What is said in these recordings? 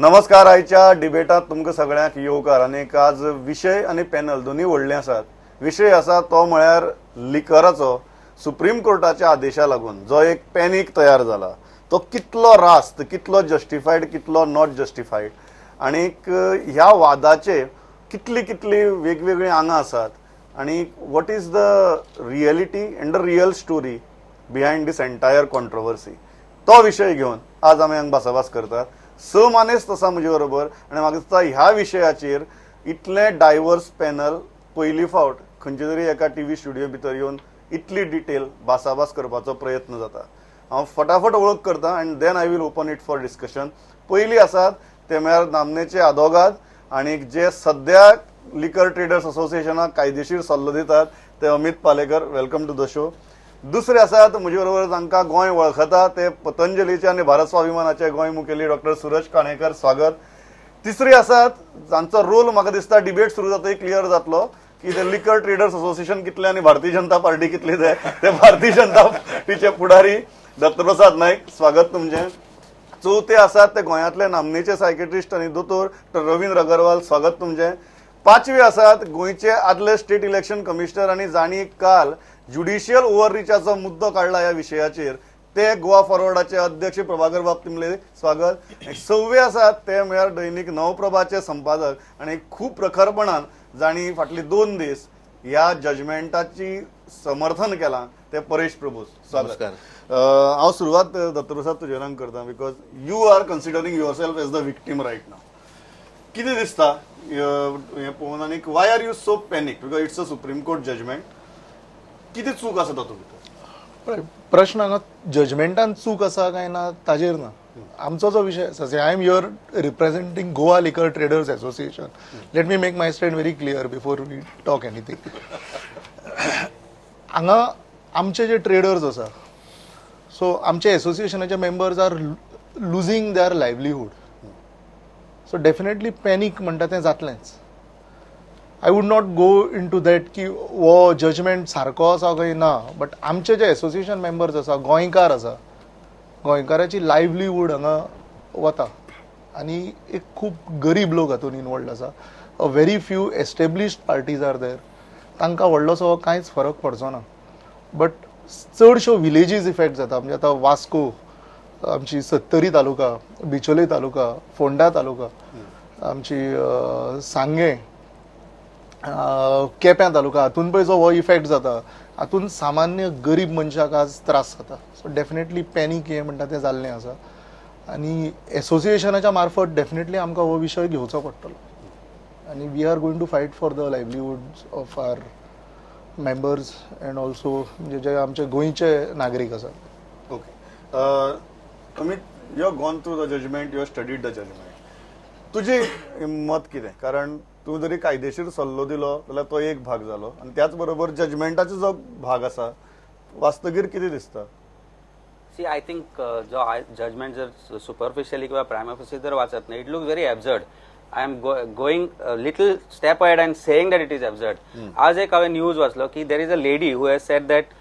नमस्कार. आयच्या डिबेटात तुमकां सगळ्यांक येवकार. आनी आज विशय आनी पॅनल दोनूय व्हडले आसात. विशय आसा तो म्हळ्यार लिकराचो. सुप्रीम कोर्टाच्या आदेशा लागून जो एक पॅनीक तयार जाला, तो कितलो रास्त, कितलो जस्टिफायड, कितलो not justified, आणीक ह्या वादाचे कितली कितली वेगवेगळीं आंगां आसात आनी what is the reality and the real story behind this entire controversy, तो विशय घेवन आज आमी हांगा भासाभास करतात. स मानेस्त आसा म्हजे बरोबर आनी म्हाका दिसता ह्या विशयाचेर इतलें डायवर्स पॅनल पयली फावट खंयच्या तरी एका टीव्ही स्टुडिओ भितर येवन इतली डिटेल भासाभास करपाचो प्रयत्न जाता. हांव फटाफट वळख करता and then I will open it for discussion. पयली आसात ते म्हळ्यार नामनेचे आदोगाद आनी जे सद्या लिकर ट्रेडर्स असोसिएशनाक कायदेशीर सल्लो दितात ते Amit Palekar. Welcome to the show. दुसरे आसात म्हजे बरोबर, जांकां गोंय वळखता, ते पतंजलीचे आनी भारत स्वाभिमानाचे गोंय मुखेली डॉक्टर सुरज काणेकर. स्वागत. तिसरे आसात, जांचो रोल म्हाका दिसता डिबेट सुरू जातकीर क्लियर जातलो की ते लिकर ट्रेडर्स असोसिएशन कितले आनी भारतीय जनता पार्टी कितली, ते ते भारतीय जनता पार्टीचे फुडारी दत्तप्रसाद नायक. स्वागत तुमचें. चवथे आसात ते गोंयांतले नामनेचे सायकेट्रिस्ट आनी दोतोर डॉक्टर रवींद्र अगरवाल. स्वागत तुमचें. पांचवे आसात गोंयचे आदले स्टेट इलेक्शन कमिशनर आनी जांणी काल ज्युडिशियल ओव्हररिचाचो मुद्दो काडला ह्या विशयाचेर, ते गोवा फॉरवर्डाचे अध्यक्ष प्रभाकर बाब तिंबले. स्वागत. आनी सव्वे आसात ते म्हळ्यार दैनिक नवप्रभाचे संपादक आनी खूब प्रखरपणान जांणी फाटले 2 दीस ह्या जजमेंटाची समर्थन केलां ते परेश प्रभू. स्वागत. नमस्कार. हांव सुरवात दत्तप्रसाद तुजेरान करता because you are considering yourself as the victim right now. कितें दिसता हें पळोवन आनी why are you so panic? Because it's a Supreme Court judgment. कितें चूक आसा तातूंत भितर? पळय, प्रश्न हांगा जजमेंटान चूक आसा काय ना ताजेर ना. आमचो जो विशय आसा, I am here representing Goa Liquor Traders Association. Let me make my stand very clear before we talk anything. हांगा आमचे जे ट्रेडर्स आसा, सो आमचे एसोसिएशनाचे members are losing their livelihood, so definitely panic म्हणटा तें जातलेंच. I would not go into that की हो judgement सारको आसा काय ना, बट आमचे जे एसोसिएशन मेंबर्स आसा, गोंयकार आसा, गोंयकाराची लायवलीहूड हांगा वता आनी एक खूब गरीब लोक हातून इनवॉल्ड आसा. A very few established parties are there, तांकां व्हडलोसो कांयच फरक पडचो ना, बट चडश्यो विलेजीस इफेक्ट जाता. म्हणजे आतां वास्को, आमची सत्तरी तालुका, बिचोले तालुका, फोंडा तालुका, आमची सांगें, केप्यां तालुका, हातून पळय जो हो इफेक्ट जाता, हातून सामान्य गरीब मनशाक आज त्रास जाता. सो डेफिनेटली पॅनीक हें म्हणटा तें जाल्लें आसा आनी एसोसिएशनाच्या मार्फत डेफिनेटली आमकां हो विशय घेवचो पडटलो आनी we are going to fight for the livelihood of our members and also म्हणजे जे आमचे गोंयचे नागरीक आसात. Okay, Amit, you have gone through the judgment, you have studied the judgment. तुजें मत कितें? कारण तूं जरी कायदेशीर सल्लो दिलो जाल्यार तो एक भाग जालो आनी त्याच बरोबर जजमेंटाचो जो भाग आसा, वाचतगीर कितें दिसता? सी, I think जो जजमेंट जर सुपरफिशियली किंवा प्रायमाफेसी जर वाचत नाही, it look very absurd. I am going little step ahead and saying that it is absurd. आज एक हांवें न्यूज वाचलो की there is a lady who has said that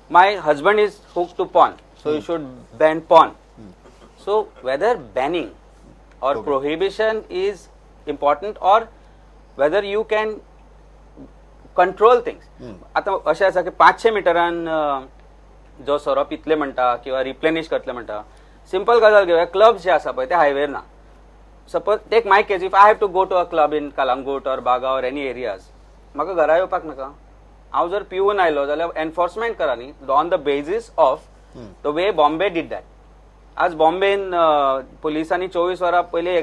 my husband is hooked to porn, so you should ban porn. So whether banning or prohibition is important or whether you can control things. आता अशें आसा की 500 मिटरान जो सोरो पितले म्हणटा किंवा replenish करतले म्हणटा, सिंपल गजाल घेवया. क्लब जे आसा पळय ते हायवेर ना. Suppose take my case, if I have to go to a club in Calangute or Baga or any areas, म्हाका घरा येवपाक नाका. हांव जर पिवन आयलो जाल्यार एनफोर्समेंट करा न्ही, on the basis of the way Bombay did that. आज बॉम्बेन पोलिसांनी 24 वरां पयलीं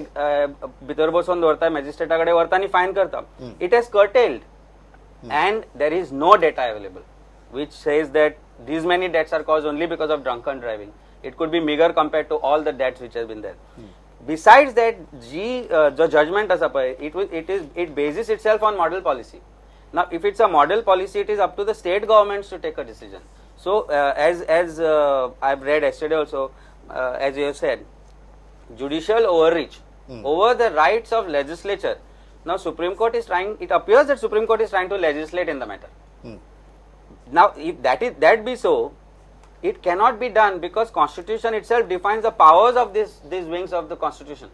भितर बसोवन दवरता, मॅजिस्ट्रेटा कडेन व्हरता आनी फायन करता. It has curtailed and there is no data available which says that these many deaths are caused only because of drunken driving. It could be meager compared to all the deaths which have been there. Besides that, ji जो judgment आसा पळय, it bases itself on model policy. Now, if it's a model policy, it is up to the state governments to take a decision. So, as I've read yesterday also, as you have said, judicial overreach over the rights of legislature. Now, Supreme Court is trying, it appears that Supreme Court is trying to legislate in the matter. Now, if that be so, it cannot be done because Constitution itself defines the powers of these wings of the Constitution.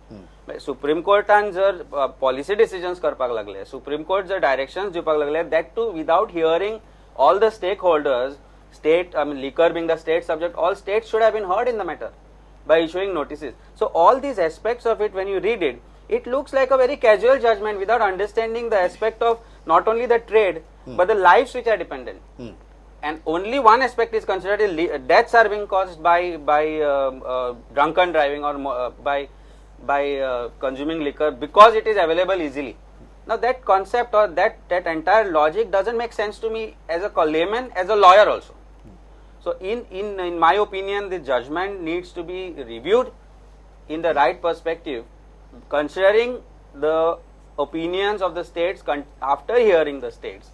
Supreme कोर्टान जर policy decisions करपाक लागले, supreme court जर directions दिवपाक लागले, that too without hearing all the stakeholders, state, I mean, liquor being the state subject, all states should have been heard in the matter by issuing notices. So all these aspects of it, when you read it, it looks like a very casual judgment without understanding the aspect of not only the trade but the lives which are dependent. And only one aspect is considered is deaths are being caused by drunken driving or by consuming liquor because it is available easily. Now that concept or that entire logic doesn't make sense to me as a layman, as a lawyer also. So in my opinion, the judgment needs to be reviewed in the right perspective, considering the opinions of the states after hearing the states,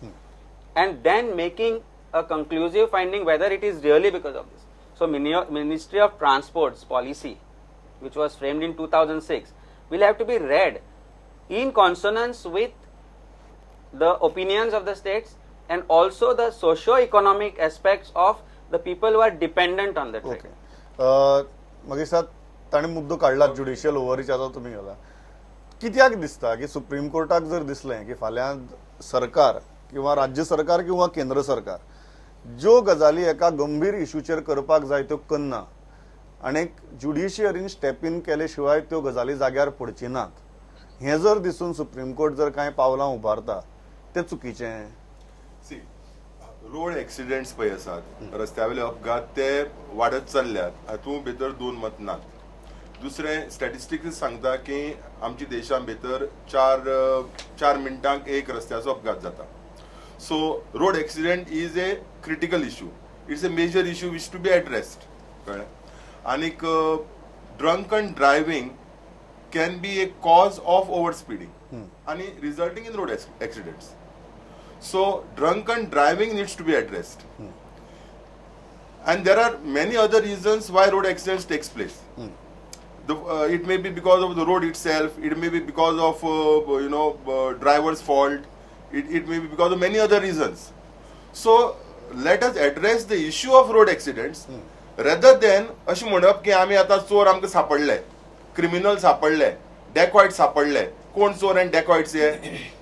and then making a conclusive finding whether it is really because of this. So Ministry of Transport's policy, which was framed in 2006, will have to be read in consonance with the opinions of the states and also the socio-economic aspects of the people who are dependent on the trade. Okay, मागीर सात ताणें मुद्दो काडला judicial ओवरीचाचो. तुमी गेला कित्याक दिसता की सुप्रीम कोर्टाक जर दिसलें की फाल्यां सरकार किंवा राज्य सरकार किंवा केंद्र सरकार ज्यो गजाली एका गंभीर इशूचेर करपाक जाय त्यो करना आनी ज्युडिशियरीन स्टेप इन केले शिवाय त्यो गजाली जाग्यार पडची नात, हें जर दिसून सुप्रीम कोर्ट जर कांय पावलां उबारता तें चुकीचें? सी, रोड एक्सिडेंट्स पळय आसात, रस्त्या वयले अपघात ते वाडत चल्ल्यात, हातूंत भितर दोन मत नात. दुसरें, स्टॅटिस्टिक्स सांगता की आमच्या देशां भितर 4 मिनटांक एक रस्त्याचो अपघात जाता. So road accident is a critical issue, it's a major issue which to be addressed. कळ्ळें? आनीक drunken driving can be a cause of over speeding आनी resulting in road accidents. So drunken driving needs to be addressed. And there are many other reasons why road accidents takes place. It may be because of the road itself, it may be because of driver's fault, it may be because of many other reasons. So let us address the issue of road accidents rather than अशें म्हणप की आमी आतां चोर आमकां सापडले, criminal सापडले, डेकॉयट सापडले. कोण चोर आनी डेकॉयट्स हे?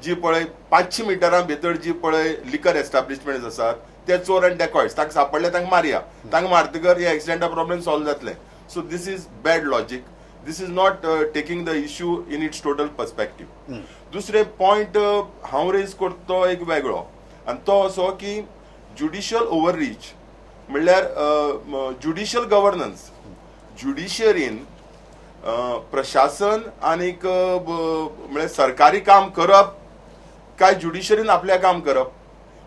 जी पळय 500 मिटरां भितर जी पळय लिकर एस्टाब्लिशमेंट आसात ते चोर आनी डेकॉयट्स. तांकां सापडले, तांकां मारया. तांकां मारतकर हे एक्सिडेंटा प्रॉब्लेम सॉल्व जातले. So this is bad logic. This is not taking the issue in its total perspective. दुसरे पॉयंट हांव रेज करता तो एक वेगळो आनी तो असो की ज्युडिशियल ओवररीच म्हणल्यार ज्युडिशियल गव्हर्नन्स, ज्युडिशियरीन प्रशासन आनीक म्हळ्यार सरकारी काम करप काय ज्युडिशरीन आपलें काम करप?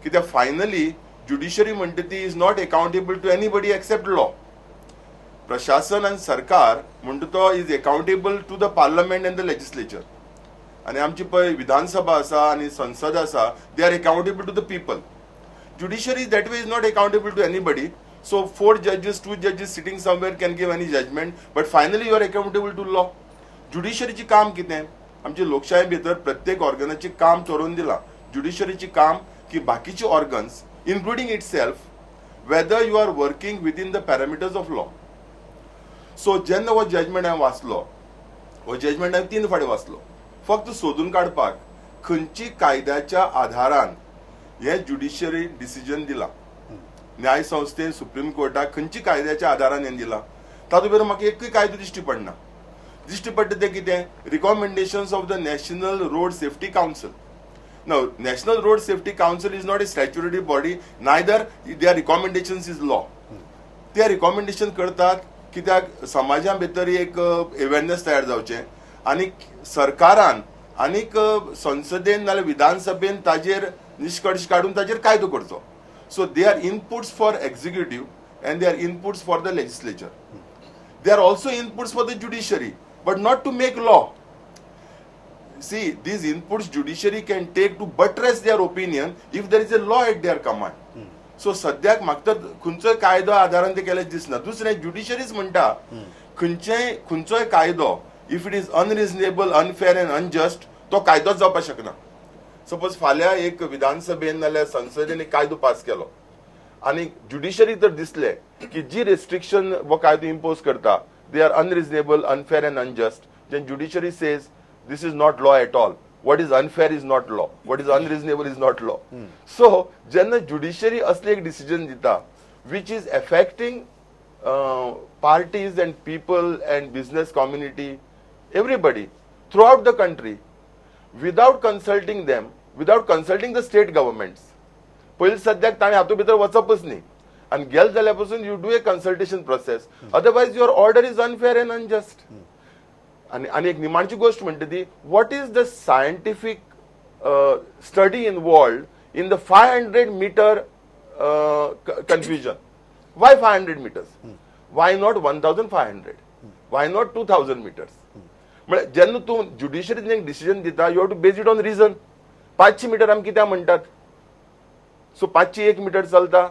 कित्याक फायनली ज्युडिशरी म्हणटा ती is not accountable to anybody except law. प्रशासन आनी सरकार म्हणटा तो is accountable to the parliament and the legislature. आनी आमची पळय विधानसभा आसा आनी संसद आसा, they are accountable to the people. Judiciary that way is not accountable to anybody. So four judges, two judges sitting somewhere can give any judgment, but finally you are accountable to law. ज्युडिशरीची काम कितें? आमची लोकशाही भितर प्रत्येक ऑर्गनाची काम थरोवन दिलां. ज्युडिशरीची काम की बाकीचे organs, including itself, whether you are working within the parameters of law. So जेन्ना हो जजमेंट हांवें वाचलो, हो जजमेंट हांवें तीन फावटी वाचलो फक्त सोदून काडपाक खंयची कायद्याच्या आधारान हे ज्युडिशरी डिसिजन दिलां, न्यायसंस्थेन सुप्रीम कोर्टाक खंयची कायद्याच्या आधारान हें दिलां. तातूंत भितर म्हाका एकूय कायदो दिश्टी पडना. दिश्टी पडटा तें कितें? Recommendations of the National Road Safety Council. Now, National Road Safety Council is not a statutory body, neither their recommendations is law. ते रिकॉमेंडेशन करतात कित्याक समाजा भितर एक अवेरनेस तयार जावचें आनी सरकारान आनीक संसदेन नाल्यार विधानसभेन ताजेर निश्कर्श काडून ताजेर कायदो करचो. So they are inputs for executive and they are inputs for the legislature. They are also inputs for the judiciary, but not to make law. See, these inputs judiciary can take to buttress their opinion if there is a law at their command. So सद्याक म्हाका तर खंयचोय कायदो आदारान ते केले दिसना. दुसरें, ज्युडिशरीच म्हणटा खंयचेय खंयचोय कायदो if it is unreasonable, unfair and unjust, तो कायदोच जावपाक शकना. सपोज फाल्यां एक विधानसभेन नाल्यार संसदेन एक कायदो पास केलो आनी ज्युडिशरी तर दिसले की जी रेस्ट्रिक्शन हो कायदो इम्पोज करता, they are unreasonable, unfair and unjust, जेन्ना judiciary says this is not law at all, what is unfair is not law, what is unreasonable is not law. So जेन्ना ज्युडिशरी असली एक डिसिजन दिता which is affecting parties and people and business community, everybody throughout the country, without consulting them, without consulting the state governments. पयलीं सद्याक ताणें हातूंत भितर वचपच न्ही आनी गेले जाल्यार पसून you do a consultation process, otherwise your order is unfair and unjust. आनी आनी एक निमाणची गोश्ट म्हणटा ती, what is the scientific study in world in the 500 meter confusion? Why 500 meters? Why not 1500? Why not 2000 meters? म्हळ्यार जेन्ना तूं ज्युडिशरी एक डिसिजन दिता, you have to base it on reason. 500 metre आमी कित्याक म्हणटात? सो 501 मिटर चलता.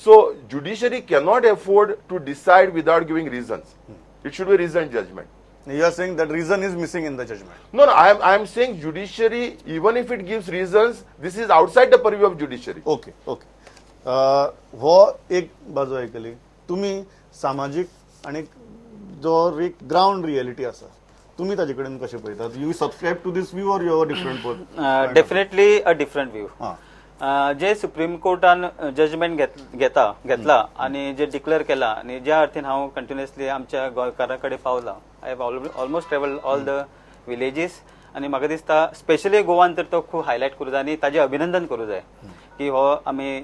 So judiciary cannot afford to decide without giving reasons. It should be reason judgement. You are saying that reason is missing in the judgment. No, I am saying judiciary, even if it gives reasons, this is outside the purview of judiciary. Okay okay हो एक बाजू आयकली तुमी. सामाजीक आनी जो एक ground reality आसा, तुमी ताजे कडेन कशें पळयतात? You subscribe to this view or your different? Definitely a different view. जे सुप्रीम कोर्टान जजमेंट घेता घेतला आणि जे डिक्लेअर केला आणि ज्या अर्थीन हांव कंटिन्युअसली आमच्या गोंयकारां कडेन पावला, I have almost travel all the villages आनी म्हाका दिसता स्पेशली गोवान तर तो खूब हायलायट करूं जाय आनी ताजें अभिनंदन करूं जाय की हो आमी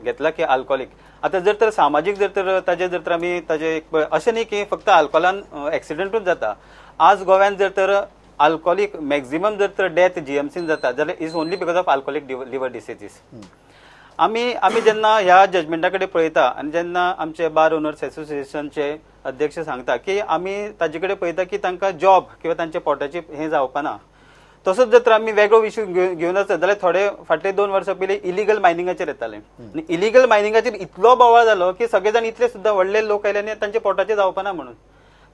घेतला की आल्कोहोलीक. आतां जर तर सामाजीक जर तर ताजे जर तर आमी ताजे एक अशें न्ही की फक्त आल्कोहोलान एक्सिडंटूच जाता. आज गोव्यान जर तर अल्कोहोलिक मॅक्झिमम जर तर डेथ जीएमसीन जाता जाल्यार is only because of alcoholic liver diseases. आमी जेन्ना ह्या जजमेंटा कडेन पळयता आनी जेन्ना आमचे बार ओनर्स एसोसिएशनचे अध्यक्ष सांगता की आमी ताजे कडेन पळयता की तांकां जॉब किंवा तांच्या पोटाची हें जावपा ना, तसोच जर तर आमी वेगळो इशू घेवन वचत जाल्यार थोडे फाटले 2 वर्सां पयलीं इलिगल मायनिंगाचेर येताले आनी इलिगल मायनिंगाचेर इतलो बोवाळ जालो की सगळे जाण इतले सुद्दां व्हडले लोक आयले आनी तांच्या पोटाचेर जावपा ना म्हणून.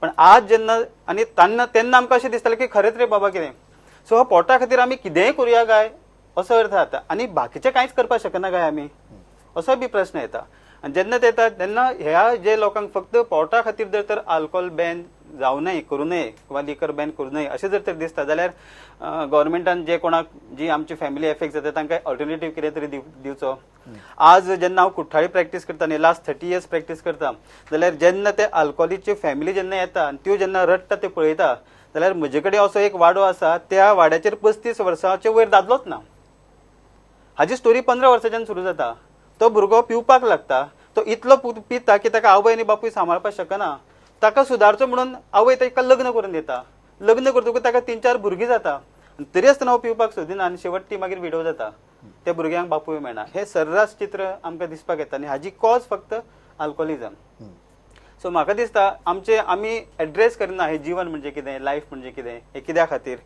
पण आज जेन्ना आनी तेन्ना आमकां अशें दिसतालें की खरेंच रे बाबा कितें सो हो पोटा खातीर आमी कितेंय करुया काय असो अर्थ जाता आनी बाकीचें कांयच करपाक शकना काय आमी, असो बी प्रश्न येता. आनी जेन्ना ते येता तेन्ना ह्या जे लोकांक फक्त पोटा खातीर जर तर आल्कोहोल बॅन जावं नये, करूं नये किंवा लिकर बॅन करूं नये अशें जर तर दिसता जाल्यार गव्हर्मेंटान जे कोणाक जी आमची फॅमिली एफेक्ट जाता तांकां ऑल्टरनेटीव कितें तरी दिवचो. आज जेन्ना हांव कुठ्ठाळी प्रॅक्टीस करता न्ही, लास्ट 30 इयर्स प्रॅक्टीस करता, जाल्यार जेन्ना ते आल्कोहोलीची फॅमिली जेन्ना येता आनी त्यो जेन्ना रडटा त्यो पळयता जाल्यार म्हजे कडेन असो एक वाडो आसा, त्या वाड्याचेर 35 वर्सांचे वयर दादलोच ना. हाजी स्टोरी 15 वर्साच्यान सुरू जाता. तो भुरगो पिवपाक लागता, तो इतलो पिता की ताका आवय आनी बापूय सांबाळपाक शकना. ताका सुदारचो म्हणून आवय ताका लग्न करून दिता. लग्न करतकूच ताका तीन चार भुरगीं जाता आनी तरी आसतना हो पिवपाक सोदिना आनी शेवट ती मागीर विडो जाता. त्या भुरग्यांक बापूय मेळना. हे सर्रास चित्र आमकां दिसपाक येता आनी हाजी कॉज फक्त अल्कोहोलिझम. सो म्हाका दिसता आमचे आमी एड्रेस करना हे जीवन म्हणजे कितें, लायफ म्हणजे कितें, हे कित्या खातीर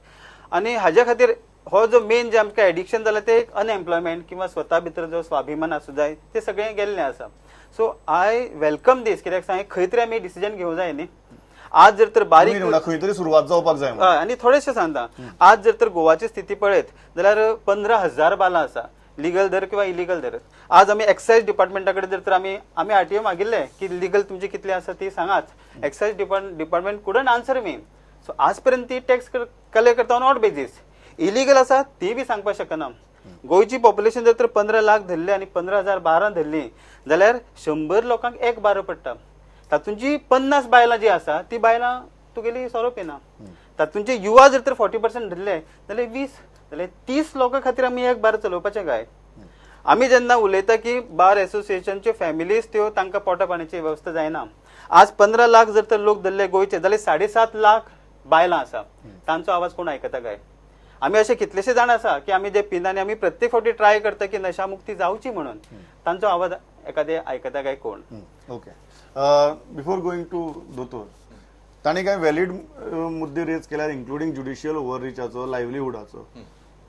आनी हाज्या खातीर हो जो मेन जे आमकां एडिक्शन जाला ते एक अनएम्प्लॉयमेंट किंवा स्वता भितर जो स्वाभिमान आसूं जाय ते सगळें गेल्लें आसा. So I welcome दीस, कित्याक सांग, खंय तरी आमी डिसिजन घेवंक जाय न्ही. आज जर तर बारीक तुम्ही म्हणटा खंय तरी सुरवात जावपाक जाय म्हणून. हय, आनी थोडेशें सांगता, आज जर तर गोवाची स्थिती पळयत जाल्यार 15,000 बार्रां आसा, लिगल धर किंवा इलिगल धर. आज आमी एक्सायज डिपार्टमेंटा कडेन जर तर आमी आरटीओ मागिल्ले की लिगल तुमची कितली आसा ती सांगात, excise department couldn't answer me. So आज पर्यंत ती टॅक्स कलेक्ट करता ऑन what basis, illegal आसा ती बी सांगपाक शकना. गोंयची पॉप्युलेशन जर तर 15 लाख धरली आनी 15,000 बार्रां धरली जाल्यार 100 लोकांक एक बारो पडटा. तातूंत जी 50 बायलां जी आसा ती बायलां तुगेली सोरो पिना. तातूंत जे युवा जर तर 40% धरले जाल्यार 20, जाल्यार 30 लोकां खातीर आमी एक बार चलोवपाचें काय? आमी जेन्ना उलयता की बार एसोसिएशनच्यो फॅमिलीज त्यो तांकां पोटा पाण्याची वेवस्था जायना, आज 15 लाख जर तर लोक धरले गोंयचे जाल्यार 7.5 लाख बायलां आसा, तांचो आवाज कोण आयकता काय? आमी अशे कितलेशे जाण आसा की आमी जे पिना आनी आमी प्रत्येक फावटी ट्राय करता की नशामुक्ती जावची म्हणून, तांचो आवाज एखादे आयकता काय कोण? Okay, before going to दोतोर, तांणी कांय व्हॅलिड मुद्दे रेज केल्यार, इन्क्लुडींग ज्युडिशियल ओव्हररिचाचो, लायवलीहुडाचो,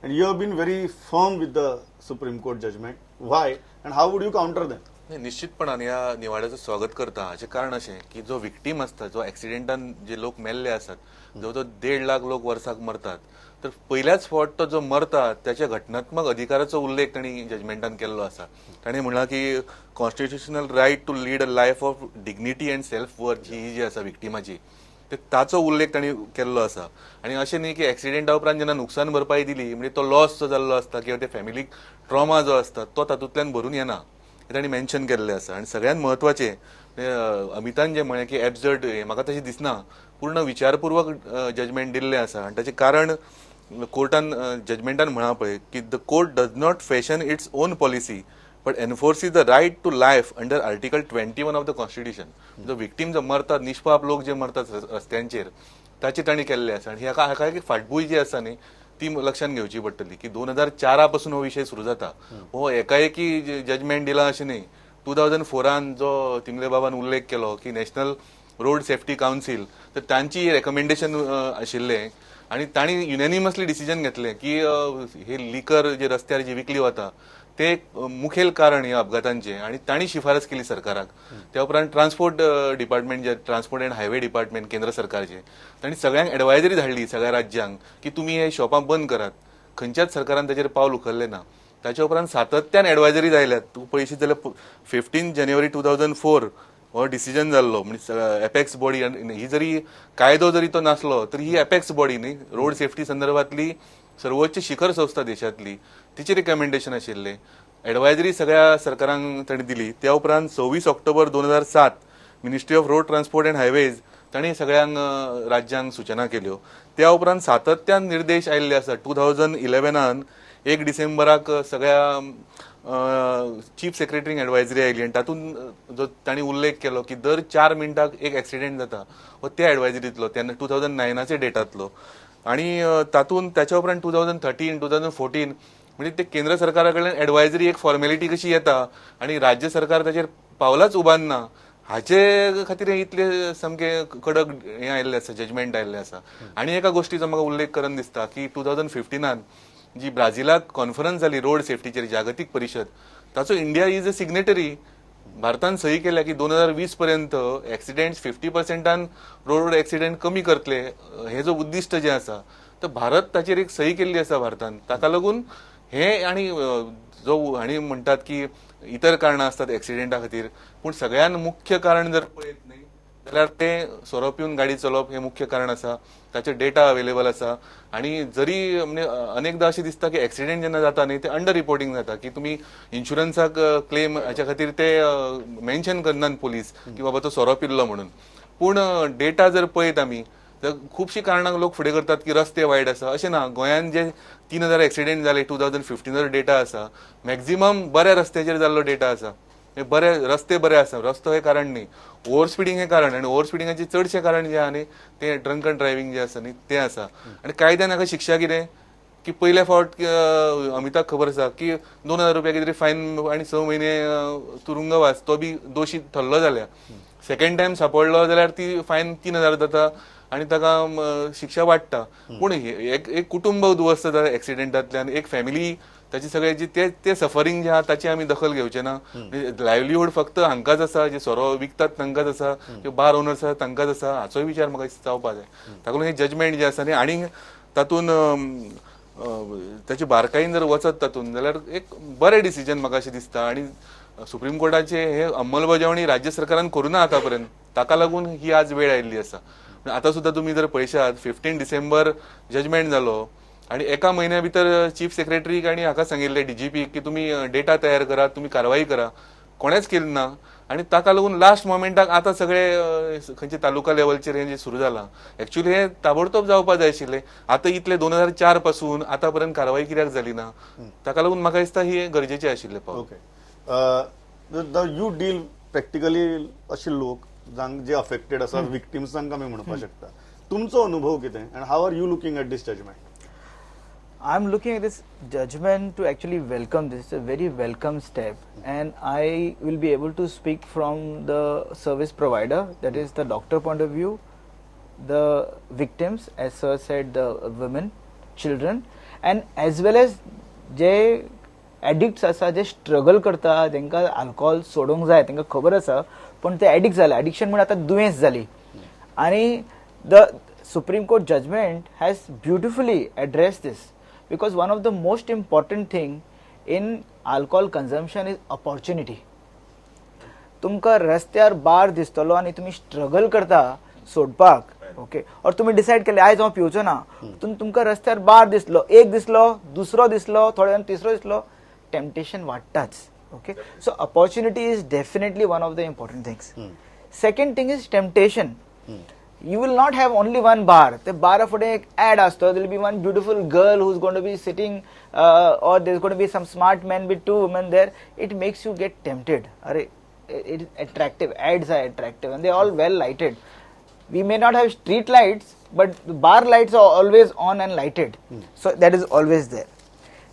and you have been very firm with the Supreme Court judgment. Why and how would you counter them? नाही, निश्चितपणान ह्या निवाड्याचं स्वागत करता. हाचें कारण अशें की जो विक्टीम आसता, जो एक्सिडेंटान जे लोक मेल्ले आसात, जवळ जवळ 1.5 लाख लोक वर्साक मरतात, तर पयल्याच फावट तो जो मरता त्याच्या घटनात्मक अधिकाराचो उल्लेख तांणी जजमेंटान केल्लो आसा. तांणी म्हणलां की constitutional right to lead a life of dignity and self worth ही जी आसा विक्टिमाची ते ताचो उल्लेख तांणी केल्लो आसा. आनी अशें न्ही की एक्सिडेंटा उपरांत जेन्ना नुकसान भरपाई दिली म्हणजे तो लॉस जो जाल्लो आसता किंवा ते फॅमिलीक ट्रॉमा जो आसता तो तातूंतल्यान भरून येना, हें तांणी मेन्शन केल्लें आसा. आनी सगळ्यांत म्हत्वाचें अमितान जें म्हळें की एब्जर्ड, हें म्हाका तशें दिसना, पूर्ण विचारपूर्वक जजमेंट दिल्लें आसा. आनी ताचें कारण कोर्टान जजमेंटान म्हळां पळय की the court does not fashion its own policy but enforces the right to life under article 21 of the constitution. जो विक्टीम जो मरतात, निष्पाप लोक जे मरतात रस्त्यांचेर, ताचे तांणी केल्ले आसा. आनी हाका एक फाटभूंय जी आसा न्ही ती लक्षांत घेवची पडटली की 2004 पासून हो विशय सुरू जाता. हो एकाएकी जजमेंट दिला अशें न्ही. 2004 जो तिमले बाबान उल्लेख केलो की नॅशनल रोड सेफ्टी कावन्सील, तर तांची रेकमेंडेशन आशिल्लें आनी तांणी युनॅनिमसली डिसिजन घेतलें की हे लिकर जे रस्त्यार जी विकली वता ते एक मुखेल कारण ह्या अपघातांचें, आनी तांणी शिफारस केली सरकाराक. त्या उपरांत transport department J transport and highway department केंद्र सरकारचें, तांणी सगळ्यांक एडवायजरी धाडली सगळ्या राज्यांक की तुमी हे शॉपां बंद करात. खंयच्याच सरकारान ताचेर पावल उखल्लें ना. ताच्या उपरांत सातत्यान एडवायजरी आयल्यात. तूं पळयशीत जाल्यार 15 जानेवारी 2004 हो डिसिजन जाल्लो, म्हणजे एपेक्स बॉडी ही जरी कायदो जरी तो नासलो तरी ही एपेक्स बॉडी न्ही रोड सेफ्टी संदर्भातली सर्वोच्च शिखर संस्था देशांतली, तिचे रिकमेंडेशन आशिल्लें. एडवायजरी सगळ्या सरकारांक तांणी दिली. त्या उपरांत 26 October 2007 ministry of road transport and highways तांणी सगळ्यांक राज्यांक सुचना केल्यो. त्या उपरांत सातत्यान निर्देश आयिल्ले आसा. 2011 1 डिसेंबराक सगळ्या चीफ सेक्रेटरींक एडवायजरी आयली आनी तातूंत जो तांणी उल्लेख केलो की दर 4 मिनटाक एक एक्सिडेंट जाता, हो त्या एडवायजरींतलो तेन्ना 2009 डेटांतलो. आनी तातूंत ताच्या उपरांत 2013 2014 म्हणजे ते केंद्र सरकारा कडल्यान एडवायजरी एक फॉर्मेलिटी कशी येता आनी राज्य सरकार ताचेर पावलाच उबारना, हाचे खातीर हे इतले सामके कडक हें आयिल्लें आसा, जजमेंट आयिल्लें आसा. आनी एका गोश्टीचो म्हाका उल्लेख करन दिसता की 2015 जी ब्राझिलाक कॉन्फरन्स जाली रोड सेफ्टीचेर जागतीक परिशद, ताचो इंडिया is a signatory. भारतान सही केल्या की 2020 पर्यंत एक्सिडेंट 50% रोड एक्सिडेंट कमी करतले, हे जो उद्दिश्ट जें आसा तर भारत ताचेर एक सही केल्ली आसा भारतान. ताका लागून हे आनी जो हांणी म्हणटात की इतर कारणां आसतात एक्सिडेंटा खातीर, पूण सगळ्यान मुख्य कारण जर पळयत न्ही जाल्यार ते सोरो पिवन गाडी चलोवप हें मुख्य कारण आसा. ताचे डेटा अवेलेबल आसा. आनी जरी म्हणजे अनेकदा अशें दिसता की एक्सिडेंट जेन्ना जाता न्ही ते अंडर रिपोर्टिंग जाता, की तुमी इन्शुरन्साक क्लेम हाच्या खातीर ते मेन्शन करनात पोलीस की बाबा तो सोरो पिल्लो म्हणून. पूण डेटा जर पळयत आमी तर खुबशीं कारणां लोक फुडें करतात की रस्ते वायट आसा, अशें ना. गोंयांत जे 3000 एक्सिडेंट जाले 2015 डेटा आसा, मॅक्झिमम बऱ्या रस्त्याचेर जाल्लो डेटा आसा. बरे रस्ते बरे आसा, रस्तो हें कारण न्ही, ओवर स्पिडींग हें कारण. आनी ओवर स्पिडिंगाचें चडशें कारण जें आहा न्ही तें ड्रंकन ड्रायव्हिंग जें आसा न्ही तें आसा. आनी कायद्यान हाका शिक्षा कितें की पयल्या फावट अमिताक खबर आसा की 2000 रुपया कितें तरी फायन आनी 6 म्हयने तुरुंगवास, तो बी दोशी ठरलो जाल्यार. सेकंड टायम सापडलो जाल्यार ती फायन 3000 जाता आनी ताका शिक्षा वाडटा. पूण एक कुटुंब उद्ध्वस्त जाता एक्सिडेंटांतल्यान, एक फॅमिली ताची सगळे जी ते सफरींग जे आहा ताची आमी दखल घेवचे ना. लायवलीहूड फक्त हांकांच आसा, जे सोरो विकतात तांकांच आसा, जे बार ओनर्स आसा तांकांच आसा, हाचोय विचार म्हाका जावपा जाय. ताका लागून हे जजमेंट जें आसा न्ही आनी तातूंत ताची बारकायेन जर वचत तातूंत जाल्यार एक बरें डिसिजन म्हाका अशें दिसता. आनी सुप्रीम कोर्टाचे हे अंमलबजावणी राज्य सरकारान करूं ना आतां पर्यंत, ताका लागून ही आज वेळ आयिल्ली आसा. आतां सुद्दां तुमी जर पळयशात 15 डिसेंबर जजमेंट जालो आनी एका म्हयन्या भितर चीफ सेक्रेटरीक आनी हाका सांगिल्लें डीजीपी की तुमी डेटा तयार करात, तुमी कारवाई करा, कोणेच केली ना. आनी ताका लागून लास्ट मोमेंटाक आतां सगळे खंयचे तालुका लेवलचेर हें जें सुरू जालां, एक्चुअली हें ताबडतोब जावपा जाय आशिल्लें. आतां इतले 2004 पासून आतां पर्यंत कारवाई कित्याक जाली ना, ताका लागून म्हाका दिसता ही गरजेचें आशिल्लें पावल. ओके, you deal practically अशे लोक जांक जे अफेक्टेड आसात, विक्टिम्सांक आमी म्हणपाक शकता, तुमचो अनुभव कितें and how are you looking at this judgment? I'm looking at this judgment to actually welcome this. It's a very welcome step, and I will be able to speak from the service provider, that is the doctor point of view, the victims, as sir said, the women, children, and as well as J addicts आसा, जे struggle करता, तांकां alcohol सोडूंक जाय, तांकां खबर आसा, पूण ते एडिक्ट जाले. एडिक्शन म्हणल्यार आतां दुयेंस जाली. आनी the Supreme Court judgment has beautifully address this, because one of the most important thing in alcohol consumption is opportunity. तुमकां रस्त्यार बार दिसतलो आनी तुमी स्ट्रगल करता सोडपाक, ओके, और तुम्ही डिसायड केले आयज हांव पिवचो ना, तुमकां रस्त्यार बार दिसलो, एक दिसलो, दुसरो दिसलो, थोड्या वेळान तिसरो दिसलो, temptation वाडटाच. Okay, so opportunity is definitely one of the important things. Second thing is temptation. You will not have only one bar. ते बारा फुडें एक ऍड आसतो, there will be one beautiful girl who is going to be sitting, or there is going to be some smart man with two women there. It makes you get tempted. अरे, it is attractive, ads are attractive and they all well lighted. We may not have street lights, but bar lights are always on and lighted. So that is always there.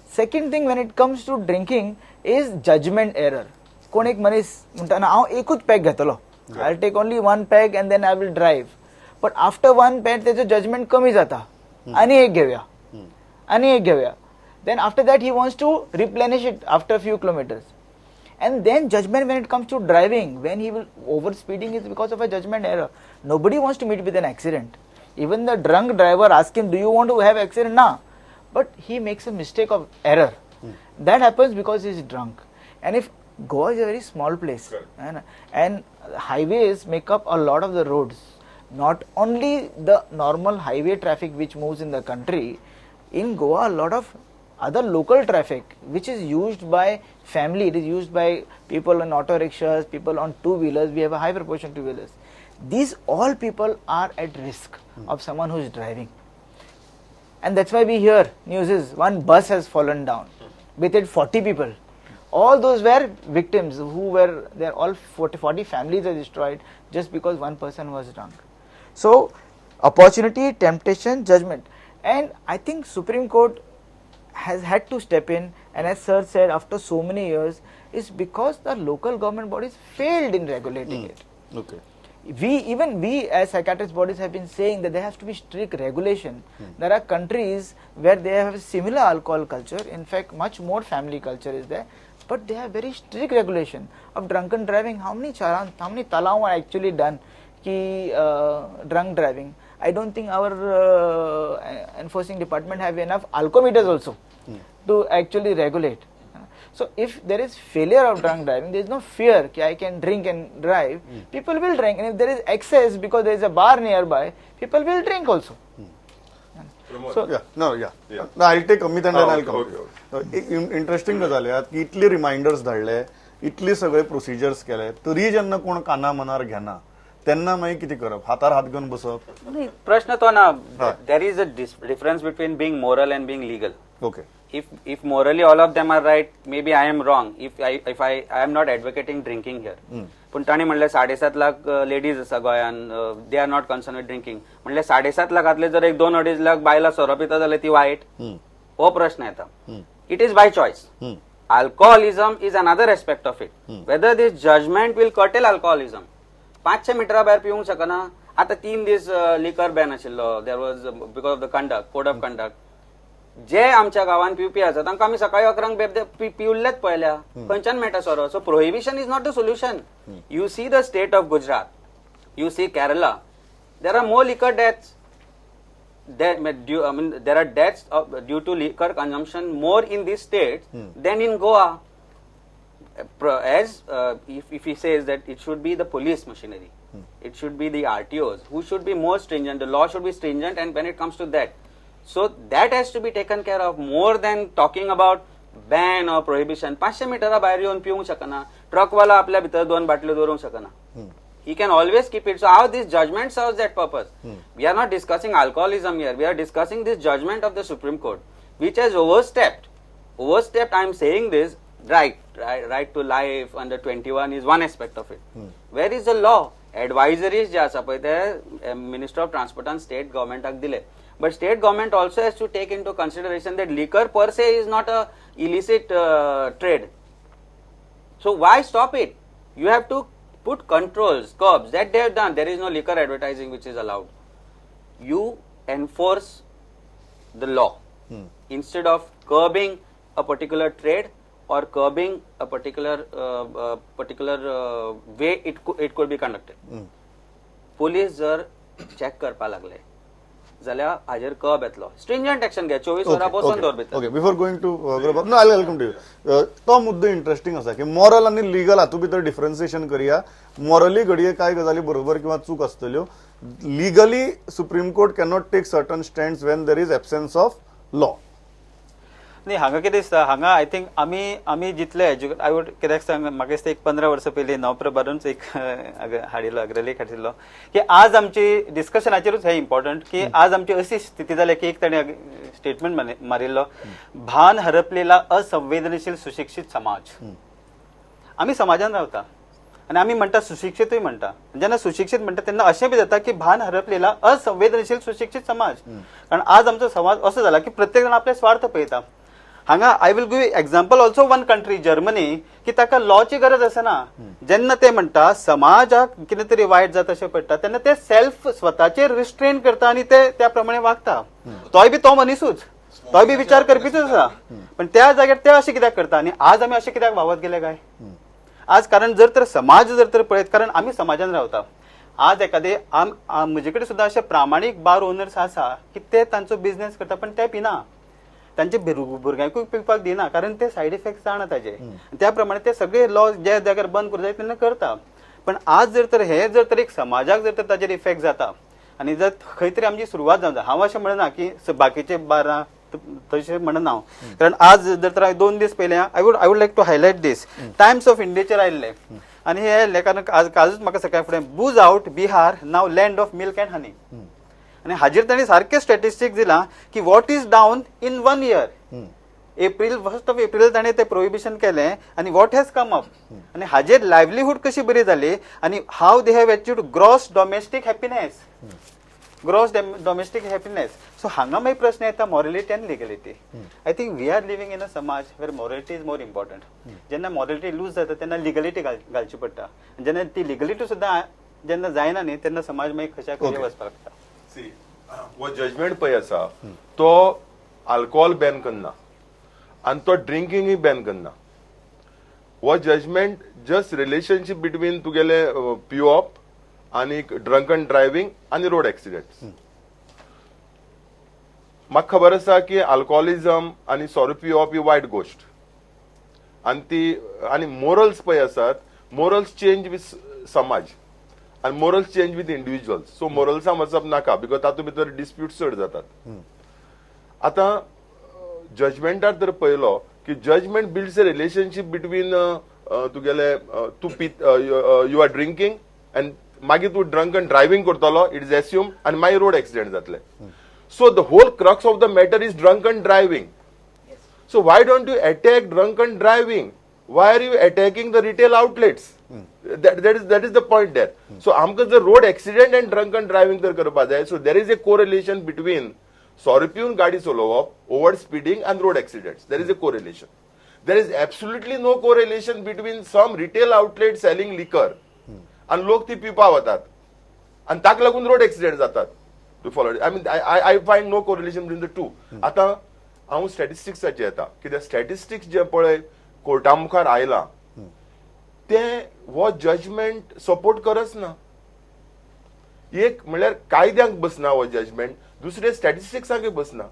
Second thing when it comes to drinking is judgment error. कोण एक मनीस म्हणटा ना, हांव एकूच pack घेतलो, I will take only one pack and then I will drive. But after one pack तेचो judgement कमी जाता, आनी एक घेवया, आनी एक घेवया. Then after that he wants to replenish it after few kilometers. And then judgment when it comes to driving, when he will over speeding is because of a judgment error. Nobody wants to meet with an accident. Even the drunk driver ask him, do you want to have accident? Na. But he makes a mistake of error. That happens because he is drunk. And if Goa is a very small place, and highways make up a lot of the roads. Not only the normal highway traffic which moves in the country, in Goa a lot of other local traffic which is used by family, it is used by people on auto rickshaws, people on two wheelers. We have a high proportion two wheelers. These all people are at risk of someone who is driving. And that's why we hear news is one bus has fallen down with it 40 people. All those were victims who were there, all 40 families are destroyed just because one person was drunk. So opportunity, temptation, judgment. And I think Supreme Court has had to step in, and as sir said, after so many years, is because the local government bodies failed in regulating it. Okay. We as psychiatrist bodies have been saying that there has to be strict regulation. There are countries where they have a similar alcohol culture, in fact much more family culture is there, but they have very strict regulation of drunken driving. How many charan, how many talav are actually done ki drunk driving? I don't think our enforcing department have enough alcometers also to actually regulate. So if there is failure of drunk driving, there is no fear ki I can drink and drive. People will drink, and if there is excess because there is a bar nearby, people will drink also. So Yeah, no, yeah. Yeah. No, I'll take Amit and then I'll come. Okay, एक interesting गजाल आहे की इतली रिमायंडर्स धाडले, इतले सगळे procedures केले, तरी जेन्ना कोण काना मनार घेना तेन्ना मागीर कितें करप? हातार हात घेवन बसप? नाही, प्रश्न तो ना, there is a difference between being moral and being legal. Okay. If morally all of them are right, maybe I am wrong. If I am not advocating drinking here. पूण ताणी म्हणलें 7.5 लाख लेडीज आसा गोंयान, they are not concern with drinking. म्हणलें 7.5 लाखांतले जर एक 2-2.5 लाख बायलां सोरो पिता जाल्यार ती वायट, हो प्रश्न येता. It is by choice. Alcoholism is another aspect of it. Whether this judgment will curtail alcoholism. 500 मिटरा भायर पिवंक शकना. आतां 3 दीस लिकर बॅन आशिल्लो, there was because of the conduct, code of conduct. जे आमच्या गांवान पिवपी आसा तांकां आमी सकाळी 11 पिवल्लेच पळयल्या, खंयच्यान मेळटा सोरो. So prohibition is not the solution. You see the state of Gujarat, you see Kerala, there are more liquor deaths. There are deaths due to liquor consumption more in these states than in Goa. As if he says that it should be the police machinery, it should be the RTOs who should be more stringent, the law should be stringent, and when it comes to that, so that has to be taken care of more than talking about ban or prohibition. 500 मिटरा भायर येवन पिवंक शकना, ट्रकवाला आपल्या भितर 2 बाटल्यो दवरूंक शकना. He can always keep it. So how this judgment serves that purpose? We are not discussing alcoholism here. We are discussing this judgment of the Supreme Court, which has overstepped. Overstepped, I am saying this, right to life under 21 is one aspect of it. Where is the law? Advisories जे आसा पळय ते Minister of Transport and State Government दिले. But state government also has to take into consideration that liquor per se is not a illicit trade. So why stop it? You have to put controls, curbs, that they have done. There is no liquor advertising which is allowed. You enforce the law instead of curbing a particular trade or curbing a particular way it could be conducted. Police जर check करपा लागले जाल्यार हाजेर कब येतलो. स्ट्रिंजंट action घे, 24 वरां बसून दवर भितर. Okay, before going to no, I welcome to you. तो मुद्दो इंटरेस्टिंग आसा की मॉरल आनी लिगल हातूंत भितर डिफरन्सिएशन करया. मॉरली घडये कांय गजाली बरोबर किंवा चूक आसतल्यो, legally supreme court cannot take certain stand when there is absence of law. न्ही, हांगा कितें दिसता, हांगा I think आमी आमी जितले एज्युकेट, I would कित्याक सांग, म्हाका दिसता एक 15 वर्सां पयलीं नवप्रभारूच एक हाडिल्लो, अग्रलेख हाडिल्लो की आज आमची डिस्कशनाचेरूच हें इम्पॉर्टंट की आज आमची अशी स्थिती जाल्या की एक ताणें स्टेटमेंट मारिल्लो, भान हरपलेला असंवेदनशील सुशिक्षीत समाज. आमी समाजान रावता आनी आमी म्हणटा सुशिक्षितूय म्हणटा, जेन्ना सुशिक्षीत म्हणटा तेन्ना अशें बी जाता की भान हरपलेला असंवेदनशील सुशिक्षीत समाज. कारण आज आमचो समाज असो जाला की प्रत्येक जाण आपले स्वार्थ पळयता. हांगा I will give example also one country, Germany, की ताका लॉची गरज आसना. जेन्ना ते म्हणटा समाजाक कितें तरी वायट जाता अशें पडटा तेन्ना ते सेल्फ स्वताचेर रिस्ट्रेन करता आनी ते त्या प्रमाणे वागता. तोय बी तो मनिसूच, तोय बी विचार करपीच आसा, पण त्या जाग्यार ते अशें कित्याक करता आनी आज आमी अशें कित्याक वावत गेले काय आज? कारण जर तर समाज जर तर पळयत, कारण आमी समाजान रावता. आज एखादे म्हजे कडेन सुद्दां अशे प्रामाणीक बार ओनर्स आसा की ते तांचो बिझनेस करता पण ते पिना, तांचे भुरग्यांकूय पिवपाक दिना, कारण ते सायड इफेक्ट जाणा ताजे. त्या प्रमाणे ते सगळे लॉ ज्या जाग्यार बंद करूं जाय तेन्ना करता. पण आज जर तर हे जर तर एक समाजाक जर तर ताजेर इफेक्ट जाता आनी जर खंय तरी आमची सुरवात जावंक जाय. हांव अशें म्हणना की बाकीचे बारां तशें म्हणना हांव, कारण आज जर तर 2 दीस पयलीं I would like to highlight this, Times of इंडियाचेर आयिल्लें आनी हे आयिल्लें, कारण आज कालूच म्हाका सकाळी फुडें booze out Bihar now land of milk and honey, आनी हाजेर तांणी सारकें स्टॅटिस्टीक दिलां की what is down in 1 year. April 1 April ताणें तें प्रोहिबिशन केलें आनी what has come up, आनी हाजेर लायवलीहूड कशी बरी जाली आनी how they have achieved gross domestic happiness, gross domestic happiness. So हांगा मागीर प्रश्न येता मॉरलिटी आनी legality. I think we are living in a समाज where morality is more important. जेन्ना मॉरलिटी लूज जाता तेन्ना लिगलिटी घालची पडटा, जेन्ना ती लिगलिटी सुद्दां जेन्ना जायना न्ही तेन्ना समाज मागीर खंयच्या खंय वचपाक लागता. सी, हो जजमेंट पळय आसा तो अल्कोहोल बॅन करना आनी तो ड्रिंकिंगूय बॅन करना. हो जजमेंट जस्ट रिलेशनशीप बिटवीन तुगेले पिवप आनी ड्रंकन ड्रायव्हिंग आनी रोड एक्सिडेंट्स. म्हाका खबर आसा की अल्कोहोलिझम आनी सोरो पिवप ही वायट गोश्ट आनी ती आनी मोरल्स पळय आसात, मोरल्स चेंज विथ समाज आनी morals change with individuals. So मोरल्सां वचप नाका because तातूंत भितर डिस्प्यूट चड जातात. आतां जजमेंटार तर पळयलो की judgement builds a relationship between तुगेले तूं you are drinking आनी मागीर तूं ड्रंक ड्रायव्हिंग करतलो, it is assume, आनी मागीर रोड एक्सिडेंट जातले. So the whole crux of the matter is drunken driving. So why don't you attack drunken driving? Why are you attacking the retail outlets? That is the point there. So आमकां जर road accident and drunken driving जर करपा जाय, so there is a correlation between सोरो पिवन गाडी चलोवप, over speeding and road accidents. There is a correlation. There is absolutely no correlation between some retail outlet selling liquor आनी लोक ती पिवपा वतात आनी ताका लागून रोड एक्सिडेंट जातात. To follow, I mean, I find no correlation between the two. आतां हांव स्टॅटिस्टिक्साचेर येता, कित्याक स्टॅटिस्टिक्स जे पळय कोर्टा मुखार आयला ते हो जजमेंट सपोर्ट करच ना. एक म्हणल्यार कायद्यांक बसना हो जजमेंट, दुसरें स्टॅटिस्टिक्सांकय बसना.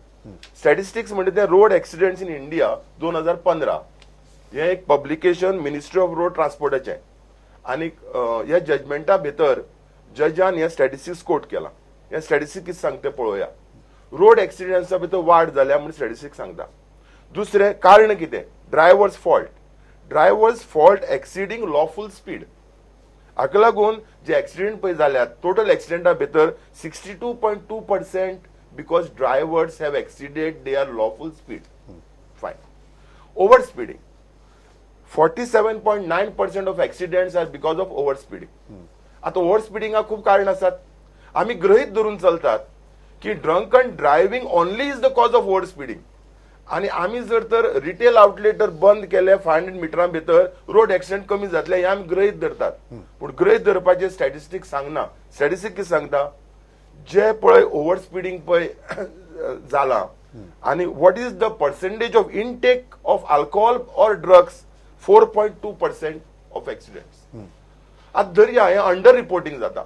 स्टॅटिस्टिक्स म्हणजे ते रोड एक्सिडेंट्स इन इंडिया 2015 हे एक पब्लिकेशन मिनिस्ट्री ऑफ रोड ट्रान्सपोर्टाचें आनी ह्या जजमेंटा भितर जजान हे स्टॅटिस्टिक्स कोट केला. हे स्टॅटिस्टिक्स कितें सांगता पळोवया. रोड एक्सिडेंट्सा भितर वाड जाल्या म्हूण स्टॅटिस्टिक्स सांगता. दुसरें कारण कितें, drivers fault, drivers fault exceeding lawful speed. हाका लागून जे एक्सिडेंट पळय जाल्यात टोटल एक्सिडेंटा भितर 62.2% because drivers have exceeded their lawful speed. Fine. Over speeding, 47.9% of accidents are because of over speeding. आतां ओव्हर स्पिडिंगाक खूब कारण आसात. आमी गृहीत धरून चलतात की drunken driving only is the cause of over speeding आनी आमी जर तर रिटेल आउटलेट जर बंद केले 500 मिटरां भितर रोड एक्सिडेंट कमी जातले हे आमी गृहीत धरतात. पूण गृहीत धरपाचे स्टॅटिस्टिक्स सांगना. स्टॅटिस्टिक कितें सांगता, जे पळय ओव्हर स्पिडींग पळय जाला आनी what is the percentage of intake of alcohol or drugs, 4.2% of accidents. आतां धरया हें अंडर रिपोर्टिंग जाता,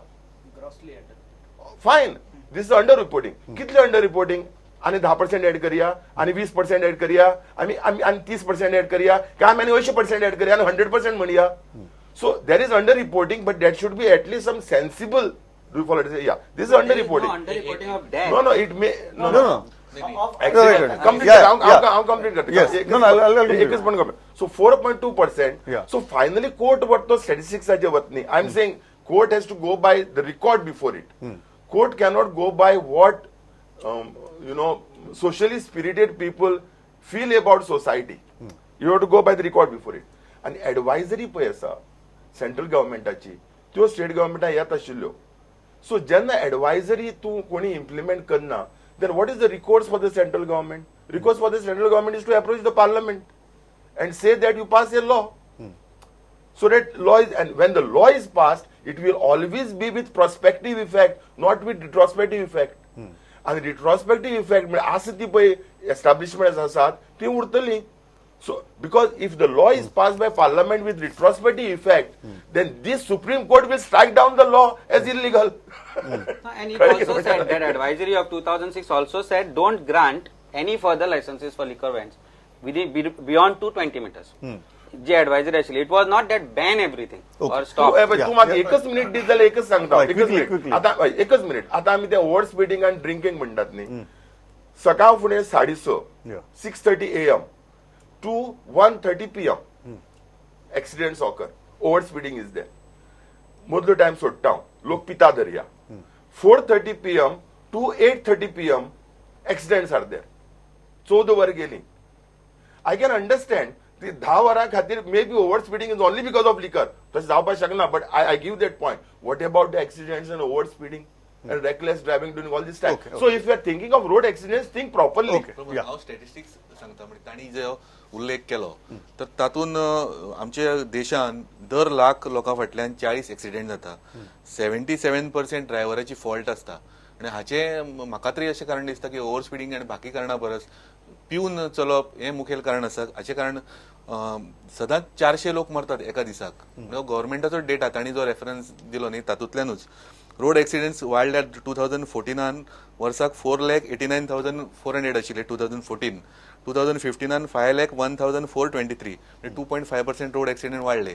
fine. This is under reporting. कितले अंडर रिपोर्टिंग? आनी 10% एड करया, आनी 20% एड करया, आमी आमी आनी 30% एड करया, काय आमी आनी 80% एड करया आनी 100% म्हणया. So there is under reporting, but that should be at least some sensible. Do follow? Yeah, this is under reporting. Under reporting of death. No, no, it may no. No, no. Accident. Right. Complete. Yeah, हांव yeah. हांव complete करता. Yes. No, no, I'll complete. एकच पण complete. So 4.2%. Yeah. So finally court वत तो स्टॅटिस्टिक्साचे वत न्ही. I am saying court has to go by the record before it. Court cannot go by what socially spirited people feel about society. You have to go by the record before it. आनी advisory पळय आसा central गव्हर्मेंटाची, त्यो state गव्हर्मेंटा येत आशिल्ल्यो. So जेन्ना advisory तूं कोणी implement करना, then what is the recourse for the central government? Recourse for the central government is to approach the parliament and say that you pass a law. So that law is, and when the law is passed, it will always be with prospective effect, not with retrospective effect. आणि retrospective effect म्हणजे आसा ती पळय establishment आसात ती उरतली. So because if the law is passed by parliament with retrospective effect, then this Supreme Court will strike down the law as illegal. And it also said that advisory of 2006 also said don't grant any further licenses for liquor vans within beyond 220 meters. Ji advisory आशिल्ली, it was not that ban everything or stop. तूं म्हाका एकच minute दीत जाल्यार एकच सांगता. हय, एकच quickly, minute quickly. आता. हय, एकच मिनिट. आता आमी ते ओव्हर स्पिडींग आनी ड्रिंकींग म्हणटात न्ही, सकाळ फुडें 6:30, 6:30 a.m. to 1:30 p.m. accidents occur, over speeding is there. मदलो टायम सोडटा हांव, लोक पिता दर्या. 4:30 p.m. to 8:30 p.m. accidents are there. 14 वरां गेली. I can understand ती 10 वरां खातीर may be over speeding is only because of liquor, तशें जावपाक शकना, but I give that point. What about the accidents and over speeding and reckless driving during all this time? So if you are thinking of road accidents, think properly. पण हांव statistics सांगता, म्हणजे तांणी जो उल्लेख केलो तर तातूंत आमच्या देशान दर लाख लोकां फाटल्यान 40 एक्सिडेंट जाता. 77% ड्रायव्हराची फॉल्ट आसता. आनी हाचे म्हाका तरी अशें कारण दिसता की ओव्हर स्पिडींग आनी बाकी कारणां परस पिवन चलप हें मुखेल कारण आसा. हाचें कारण सदांच 400 लोक मरतात एका दिसाक. गव्हर्मेंटाचो डेटा तांणी जो रेफरन्स दिलो न्ही, तातूंतल्यानूच रोड एक्सिडेंट्स वाडल्यात. 2014 वर्साक 4,89,400 आशिल्ले 2014. 2015 5,01,423, म्हणजे 2.5% रोड एक्सिडेंट वाडले.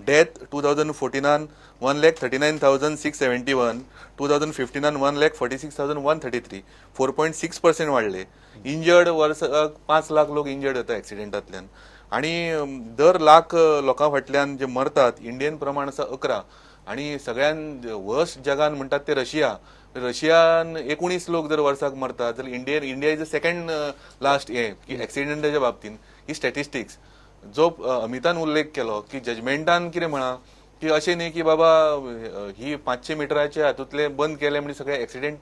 डेथ 2014 1,39,671, 2015 1,46,133, 4.6% वाडले. इंजर्ड वर्साक 5 लाख लोक इंजर्ड जाता एक्सिडेंटांतल्यान. आणि दर लाख लोकां फाटल्यान जे मरतात, इंडियन प्रमाण आसा 11. आणि सगळ्यान वर्स्ट जगान म्हणटात ते रशिया. रशियान 19 लोक जर वर्साक मरतात जाल्यार India is a second last हे की एक्सिडेंटाच्या बाबतीन. ही स्टॅटिस्टिक्स जो अमितान उल्लेख केलो की जजमेंटान कितें म्हळां की अशें न्ही की बाबा ही 500 मिटराचे हातूंतले बंद केले म्हणजे सगळे एक्सिडेंट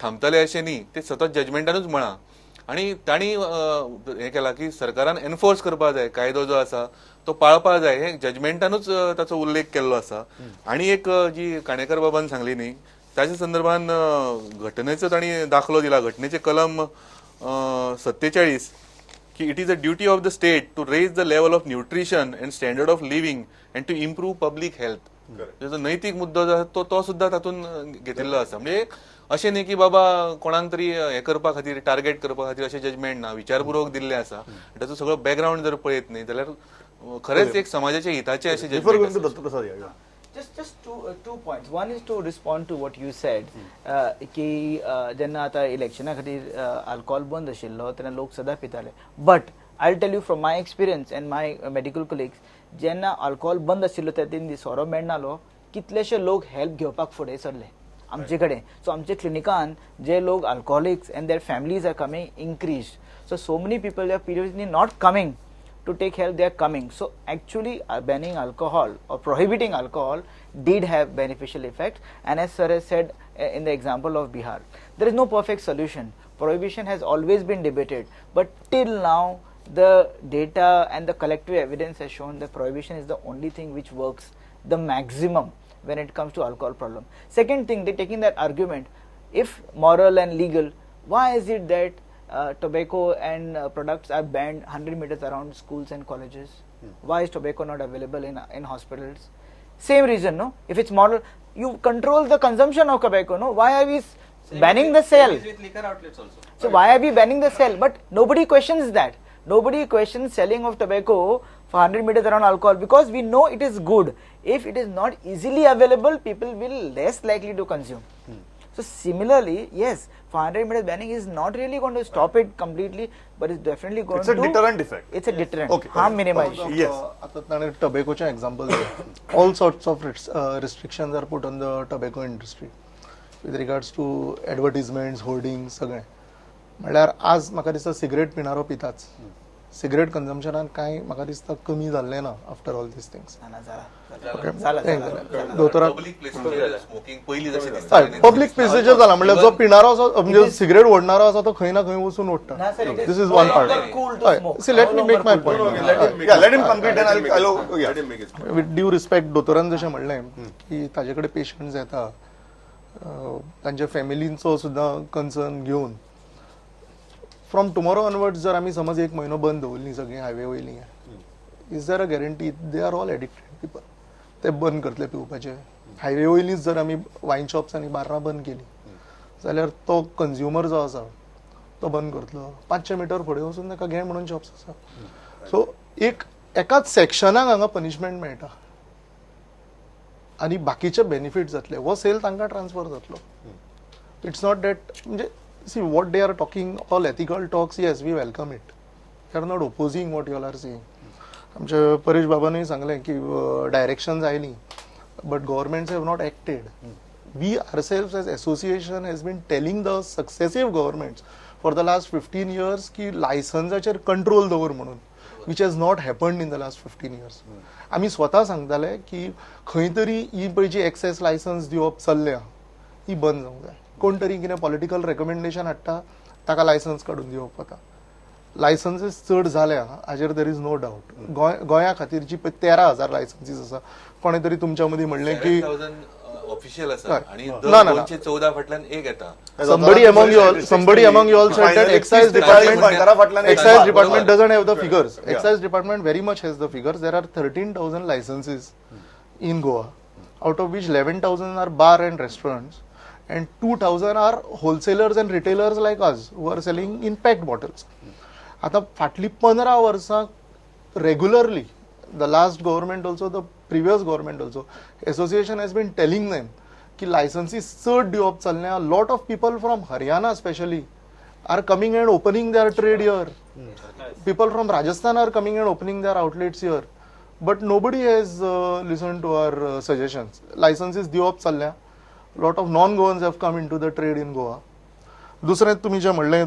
थांबतले अशें न्ही. ते सतत जजमेंटानूच म्हळां आणि तांणी हें केलां की सरकारान एनफोर्स करपाक जाय, कायदो जो आसा तो पाळपाक जाय, हे जजमेंटानूच ताचो उल्लेख केल्लो आसा. आणि एक जी काणेकर बाबान सांगली न्ही, ताच्या संदर्भान घटनेचो तांणी दाखलो दिला, घटनेचे कलम 47 की it is a duty of the state to raise the level of nutrition and standard of living and to improve public health. ताचो नैतीक मुद्दो जो आसा तो तो सुद्दां तातूंत घेतिल्लो आसा. म्हणजे अशें न्ही की बाबा कोणाक तरी हें करपा खातीर, टार्गेट करपा खातीर अशें जजमेंट ना, विचारपूर्वक दिल्लें आसा. ताचो सगळो बॅकग्रावंड जर पळयत न्ही जाल्यार खरेंच एक समाजाच्या हिताचें अशें Before judgement going to Dattaprasad, yeah. Just two points. One is to respond to what you said, की जेन्ना आतां इलेक्शना खातीर अल्कोहोल बंद आशिल्लो तेन्ना लोक सदां पिताले. But I tell you from my experience and my medical colleagues, जेन्ना अल्कोहोल बंद आशिल्लो त्या तीन दीस सोरो मेळनालो, कितलेशे लोक हेल्प घेवपाक फुडें सरले आमचे कडेन. सो आमच्या क्लिनिकान जे लोक alcoholics and their families are coming increase. So many people are previously not coming to take help, they are coming. So actually banning alcohol or prohibiting alcohol did have beneficial effects, and as sir has said in the example of Bihar, there is no perfect solution. Prohibition has always been debated, but till now the data and the collective evidence has shown that prohibition is the only thing which works the maximum when it comes to alcohol problem. Second thing, they taking that argument, if moral and legal, why is it that tobacco and products are banned 100 meters around schools and colleges? Why is tobacco not available in hospitals? Same reason, no? If it's moral, you control the consumption of tobacco, no? Why are we Banning the sale. With liquor outlets also. So why are we banning the sale? But nobody questions that. Nobody questions selling of tobacco for 100 meters around alcohol, because we know it is good. If it is not easily available, people will less likely to consume. So similarly, yes, 400 meters banning is not really going to stop it completely, but it's definitely going It's a to... deterrent effect. It's a deterrent. Okay. Harm Okay. minimization. Yes. आता ताणें टोबॅकोचें example दिलें. All sorts of restrictions are put on the tobacco industry with regards to advertisements, hoarding सगळें. म्हणल्यार आज म्हाका दिसता cigarette पिणारो पिताच. Cigarette कन्जम्पशनान कांय म्हाका दिसता कमी जाल्लें ना आफ्टर ऑल these things. ना, ना, जाला. जाला. दोतोराक पब्लीक प्लेसीचेर स्मोकिंग पयलीं जशें दिसता हय, पब्लीक प्लेसीचेर जाला म्हणल्यार जो पिणारो आसा म्हणजे सिगरेट ओडणारो आसा तो खंय ना खंय वचून ओडटा. ना, sir, it is this is no one part. longer cool to smoke. See, let No me make longer my cool to point. Let him make Yeah, his let him point. complete and Let him make I'll- his point. yeah. Let him make his point. With due respect दोतोरान जशें म्हणलें की ताजे कडेन patients येता, तांच्या फॅमिलींचो सुद्दां concern घेवन फ्रॉम टुमॉरो ऑनवर्ड्स जर आमी समज एक म्हयनो बंद दवरली सगळीं हायवे वयलीं, is there a guarantee? They are all addicted people. ते बंद करतले पिवपाचे. हायवे वयलींच जर आमी वायन शॉप्स आनी बार्रां बंद केली जाल्यार तो कंज्युमर जो आसा तो बंद करतलो. 500 मिटर फुडें वचून ताका घे म्हणून शॉप्स आसा. सो एक एकाच सेक्शनाक हांगा पनिशमेंट मेळटा आनी बाकीचे बेनिफीट जातले. हो सेल तांकां ट्रान्सफर जातलो. It's not that म्हणजे see what they are talking, all ethical talks, yes we welcome it. We are not opposing what you all are saying. आमच्या परेश बाबानूय सांगलें की डायरेक्शन्स आयलीं but governments have not acted. We ourselves as association has been telling the successive governments for the last 15 years की लायसन्साचेर control दवर म्हणून, which has not happened in the last 15 years. आमी स्वता सांगताले की खंय तरी ही पळय जी एक्सेस लायसन्स दिवप चल्ल्या ती बंद जावंक जाय. कोण तरी कितें पॉलिटिकल रेकमेंडेशन हाडटा ताका लायसन्स काडून दिवप वता. लायसन्सीस चड जाल्या हाजेर there is no doubt. गोंया खातीर जी पळय 13,000 लायसन्सीस आसा, कोणें तरी तुमच्या मदीं म्हणलें की 7,000 ऑफिशियल आसा आणि ना, दर ना, ना. 214 फाटल्यान एक येता. Somebody among you all, somebody among you all said that excise department, excise department doesn't have the figures. Excise department very much has the figures. There are 13,000 licenses in Goa, out of which 11,000 are bar and restaurants, and 2,000 are wholesalers and retailers like us who are selling in packed bottles. आता फाटली 15 वर्सां regularly, the last government also, the previous government also, association has been telling them की लायसन्सीस चड दिवप चल्ल्या. Lot of people from Haryana specially are coming and opening their trade here. People from Rajasthan are coming and opening their outlets here. But nobody has listen to our suggestions. Licenses दिवप चल्ल्या. Lot of non Goans have come into the trade in Goa. दुसरें तुमी जें म्हणलें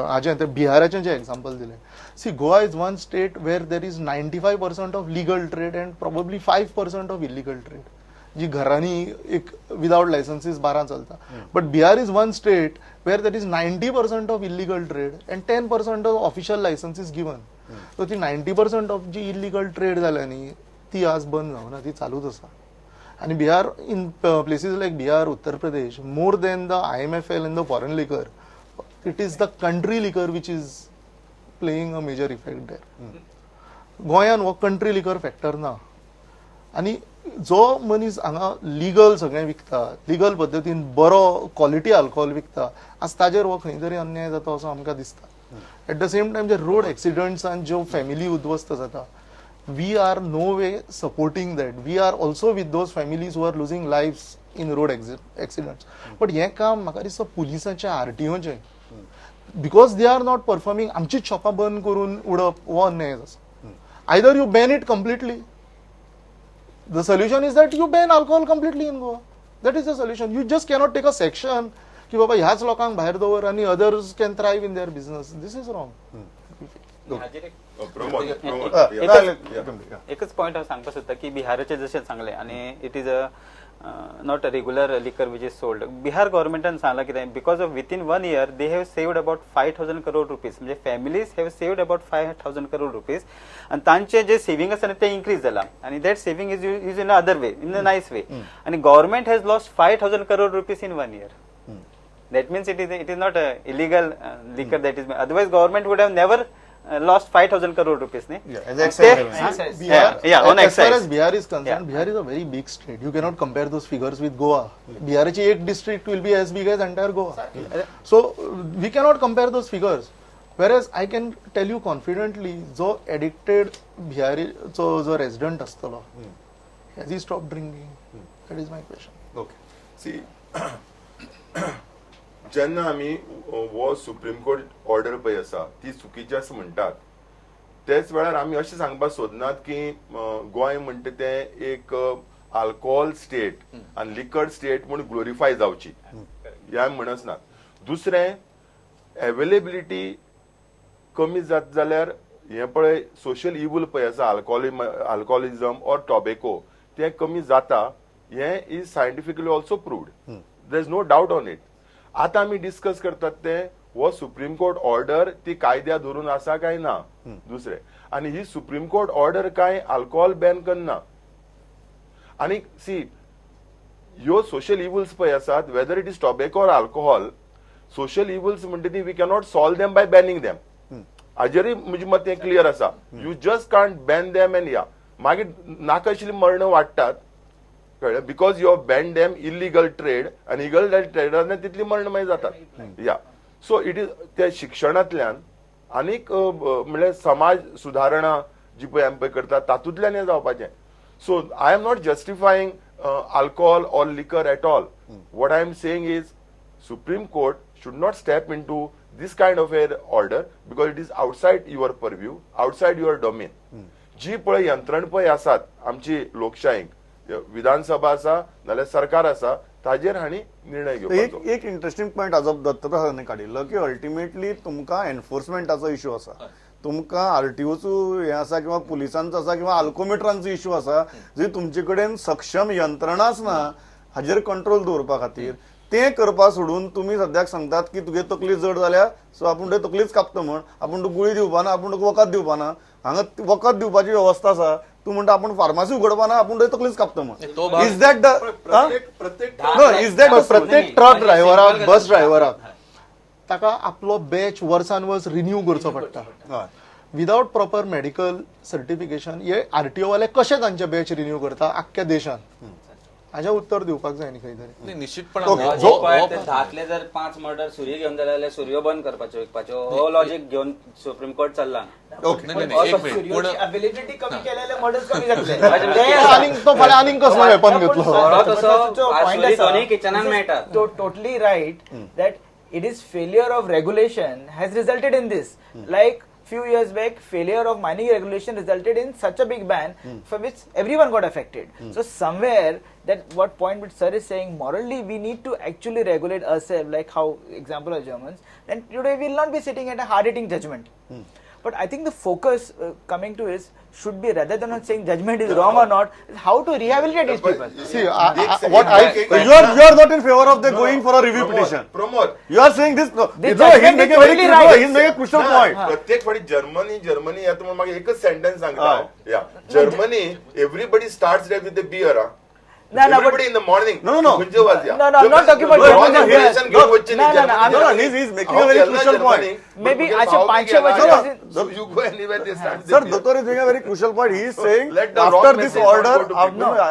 हाजें तें बिहाराचें जें example दिलें, see Goa is one state where there is 95% of legal trade and probably 5% of illegal trade, जी घरांनी एक विदावट लायसन्सीस बारां चलता. But Bihar is one state where there is 90% of illegal trade and 10% of official licenses given. So ती 90% of जी illegal trade जाल्या न्ही ती आज बंद जावना, ती चालूच आसा. आणि Bihar, in places like Bihar, Uttar Pradesh, more than the IMFL and the foreign liquor, it is the country liquor which is playing a major effect there. गोंयान हो कंट्री लिकर फॅक्टर ना. आनी जो मनीस हांगा लिगल सगळें विकता, legal पद्दतीन बरो क्वॉलिटी अल्कोहोल विकता, आज ताजेर हो खंय तरी अन्याय जाता असो आमकां दिसता. एट the same time जे रोड एक्सिडंट्सान ज्यो फॅमिली उद्ध्वस्त जाता, we are no way supporting that. We are also with those families who are losing lives in road accidents. But हें काम म्हाका दिसता पुलिसांचें, आरटीओचें, because they are not performing. आमचीच शॉपां बंद करून उडप हो अन्याय आसा. Either you ban it completely. The solution is that you ban alcohol completely in Goa. That is the solution. You just cannot take a section की बाबा ह्याच लोकांक भायर दवर आनी others can thrive in their business. This is wrong. Pramod, Pramod. एकच point हांव सांगपाक सोदता की बिहाराचें जशें सांगलें आनी it is a not a regular liquor which is sold. Bihar गव्हर्मेंटान सांगलां कितें, because of within 1 year they have saved about 5,000 crore rupees, म्हणजे families have saved about 5,000 crore rupees आनी तांचे जे सेव्हिंग आसा न्ही तें इन्क्रीज जालां आनी that saving is use in other way, in a nice way. आनी government has lost 5,000 crore rupees in 1 year. That means it is not a illegal liquor that is, otherwise government would have never lost 5,000 crore rupees न्ही. Yeah, as excise revenue. Bihar, Yeah, on as far excise. as Bihar is concerned, Bihar is a very big state. You cannot compare those figures with Goa. Biharची एक district will be as big as entire Goa. So we cannot compare those figures. Whereas I can tell you confidently, जो addicted बिहारीचो जो resident आसतलो, has he stopped drinking? That is my question. Okay. See, जेन्ना आमी हो supreme court order पळय आसा ती चुकीची आसा म्हणटात, तेच वेळार आमी अशें सांगपाक सोदनात की गोंय म्हणटा तें एक आल्कोहोल स्टेट आनी लिकर स्टेट म्हूण ग्लोरिफाय जावची हें आमी म्हणच नात. दुसरें, एवेलेबिलिटी कमी जात जाल्यार हें पळय सोशल इवल पळय आसा, आल्कोहोलिझम ऑर टॉबेको, तें कमी जाता हें is scientifically also proved, there is no doubt on it. आतां आमी डिस्कस करतात ते हो सुप्रीम कोर्ट ऑर्डर ती कायद्या धरून आसा काय ना. दुसरें, आनी ही सुप्रीम कोर्ट ऑर्डर काय आल्कोहोल बॅन करना. आनी सी, ह्यो सोशल इवल्स पळय आसात, whether it is tobacco or alcohol, social evils म्हणटा ती we cannot solve them by banning them. हाजेरूय म्हजें मत हें क्लियर आसा, you just can't ban them and या मागीर नाका आशिल्ली मरणां वाडटात, कळ्ळें, because you have ban them illegal trade आनी इलिगल ट्रेडान तितली मरणां मागीर जातात. या सो it is त्या शिक्षणांतल्यान आनीक म्हणल्यार समाज सुदारणा जी पळय आमी पळय करतात तातूंतल्यान हें जावपाचें. So I am not justifying alcohol or liquor at all. What I am saying is Supreme Court should not step into this kind of a order because it is outside your purview, outside your domain. जी पळय यंत्रण पळय आसात आमची लोकशाहीक, विधानसभा आसा नाल्यार सरकार आसा, ताजेर हांणी निर्णय एक घेवपाचो. एक इंटरेस्टिंग पॉयंट आजप दत्तप्रसादान काडिल्लो की अल्टिमेटली तुमकां एनफोर्समेंटाचो इशू आसा, तुमकां आरटीओचो हें आसा किंवा पुलिसांचो आसा किंवा अल्कोमिटरांचो इशू आसा, जे तुमचे कडेन सक्षम यंत्रणाच ना हाजेर कंट्रोल दवरपा खातीर. तें करपा सोडून तुमी सद्याक सांगतात की तुगे तकली जड जाल्या सो आपूण ते तकलीच कापता म्हण, आपूण तुका गुळी दिवपाना, आपूण तुका वखद दिवपाना. हांगा वखद दिवपाची वेवस्था आसा, तूं म्हणटा आपूण फार्मासी उगडपाना, आपूण ते तकलीच कापता म्हण. Is that the प्रत्येक no is that प्रत्येक ट्रक ड्रायव्हराक, बस ड्रायव्हराक ताका आपलो बॅच वर्सान वर्स रिन्यू करचो पडटा. विदाउट प्रॉपर मेडिकल सर्टिफिकेशन हे आरटीओ वाले कशे तांचे बॅच रिन्यू करता आख्ख्या देशान, हाजें उत्तर दिवपाक जाय न्ही खंय तरी. निश्चितपणान धातले जर 5 मर्डर सुरये घेवन जाले जाल्यार सुरयो बंद करपाच्यो विकपाच्यो, हो लॉजीक घेवन सुप्रीम कोर्ट चल्ला. अवेलेबिलिटी कमी केल्यार मर्डर्स कमी जातले. आनीक तो फाल्यां आनीक कसलो वेपन घेतलो. दोन्ही किचनान मेळटा. Totally right that it is failure of regulation has resulted in this. Like few years back, failure of mining regulation resulted in such a big ban for which everyone got affected. So somewhere that what point which sir is saying, morally we need to actually regulate ourselves, like how example of Germans, then today we will not be sitting at a hard-hitting judgment. But I think the focus coming to is should be rather than on saying judgment is wrong or not, is how to rehabilitate these people. See, what I you are not in favor of the going for a review petition. Pramod, you are saying this. No, this no, he's making a very right. He's making a crucial point. प्रत्येक फाटी Germany Germany येता म्हणून मागीर एकच sentence सांगता. Yeah, Germany everybody starts with the beer. No, no, everybody in the morning. No, no, no. No, no, I'm not talking about Germany. No, no, he's making a very crucial point. Maybe अच्छा 5-6 वर्ष. So you go anywhere they start. Sir, Doctor is making a very crucial point. He is saying after this order,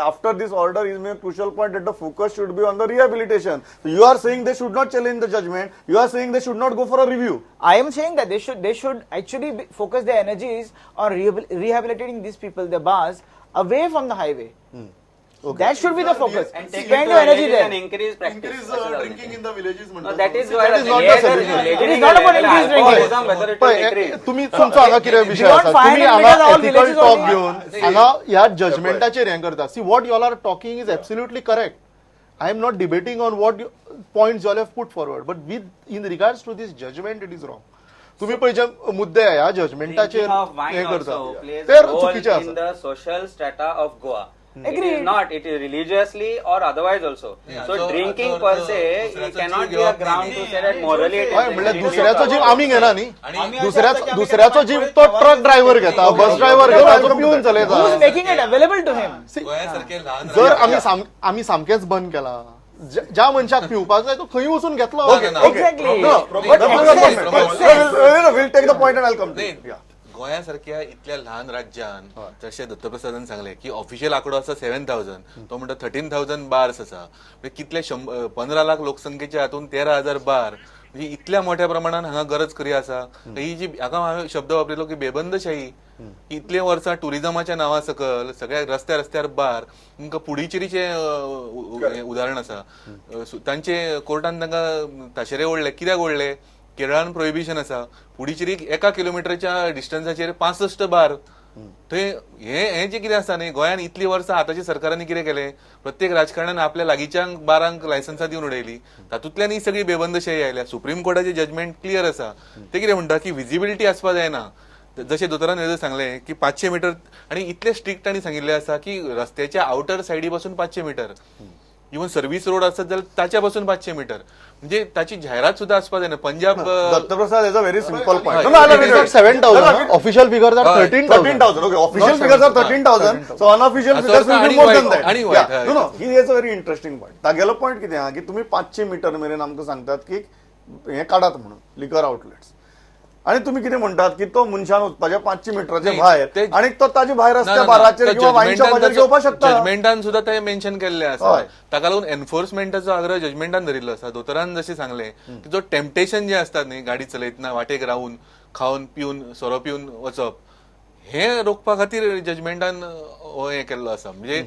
after this order, he is making a crucial point that the focus should be on the rehabilitation. So you are saying they should not challenge the judgment. You are saying they should not go for a review. I am saying that they should actually focus their energies on rehabilitating these people, the bars, away from the highway. Okay. That should be the focus. And take Spend your energy there. And increase practice. Increase drinking in the villages. No, that is why. That is not the solution. It is not about increase drinking. तुम्ही तुमचो हांगा कितें विशय आसा, तुम्ही हांगा ethical talk घेवन हांगा ह्या जजमेंटाचेर हें करता. See, what you all are talking is absolutely correct. I am not debating on what points you all have put forward, but with in regards to this judgement it is wrong. तुम्ही पळय जे मुद्दे ह्या जजमेंटाचेर हें करता ते चुकीचे आसा. Social strata of Goa. Agreed. It is not. It is religiously or otherwise also. Yeah. So drinking per se, it cannot be a ground to say that morally it is. म्हणल्यार दुसऱ्याचो जीव आमी घेना न्ही, दुसऱ्याचो जीव तो ट्रक ड्रायव्हर घेता, bus driver घेता, तो पिवन चलयता. Who is making it available to him? जर आमी सामकेंच बंद केला ज्या मनशाक पिवपाक जाय तो खंय वचून घेतलो. ना, ना. Exactly. No, But access- we'll take the point and I'll come to नाही, you. Yeah. गोंया सारख्या इतल्या ल्हान राज्यान जशें दत्तप्रसादान सांगलें की ऑफिशियल आंकडो आसा 7,000, तो म्हणटा 13,000 बार्स आसा. म्हणजे कितले 15 लाख लोकसंख्येच्या हातून 13,000 बार, म्हणजे इतल्या मोठ्या प्रमाणात हांगा गरज खरी आसा. ही जी हाका हांवें शब्द वापरिल्लो की बेबंदशाही, इतले वर्सां टुरिजमाच्या नांवा सकल सगळ्या रस्त्या रस्त्यार बार. तुमकां पुडुचेरीचें उदाहरण आसा. तांचे कोर्टान तांकां ताशेरे ओडले. कित्याक ओडले? केरळान प्रोहिबिशन आसा, पुडुचेरीक 1 किलोमिटरच्या डिस्टन्साचेर 65 बार. थंय हे हे जे कितें आसा न्ही, गोंयान इतली वर्सां आतांच्या सरकारांनी कितें केलें, प्रत्येक राजकारण्यान आपल्या लागींच्यांक बारांक लायसन्सां दिवन उडयली. तातूंतल्यान ही सगळी बेबंदशाही आयल्या. सुप्रीम कोर्टाचें जजमेंट क्लियर आसा. ते कितें म्हणटा की विजिबिलिटी आसपा जायना. जशें दोतोरान हें सांगलें की 500 मिटर, आनी इतले स्ट्रिक्ट तांणी सांगिल्लें आसा की रस्त्याच्या आउटर सायडी पासून 500 मिटर, इवन सर्व्हिस रोड आसत जाल्यार ताच्या पासून 500 मिटर, म्हणजे ताची जाहिरात सुद्धा आसपा जायना. Punjab Dattaprasad is a very simple point. हय. No, no, It is not 7,000. Official figures are 13,000. 13,000. Okay, official figures are 13,000. So unofficial असो figures will be आणि more वाईट, than that. आणि वाईट, Yeah. हय. No, no, he has a very interesting point. तागेलो point कितें आहा की तुमी 500 metre मेरेन आमकां सांगतात की हे काडात म्हणून लिकर आउटलेट्स, आणि तुम्ही कितें म्हणटात की तो मनशान वचपाचे 500 मिटराचे नाही, भायर ते- आणि तो ताजे भायर रस्त्या बाराचेर किंवा वायन शॉपाचेर घेवपाक शकता. जजमेंटान सुद्धा ते मेन्शन केल्ले आसा. हय. ताका लागून एन्फोर्समेंटाचो आग्रह जजमेंटान धरिल्लो आसा. दोतोरान जशें सांगलें की जो टेम्पटेशन जे आसतात न्ही, गाडी चलयतना वाटेक रावून खावन पिवन सोरो पिवन वचप, हे रोखपा खातीर जजमेंटान हो हें केल्लो आसा. म्हणजे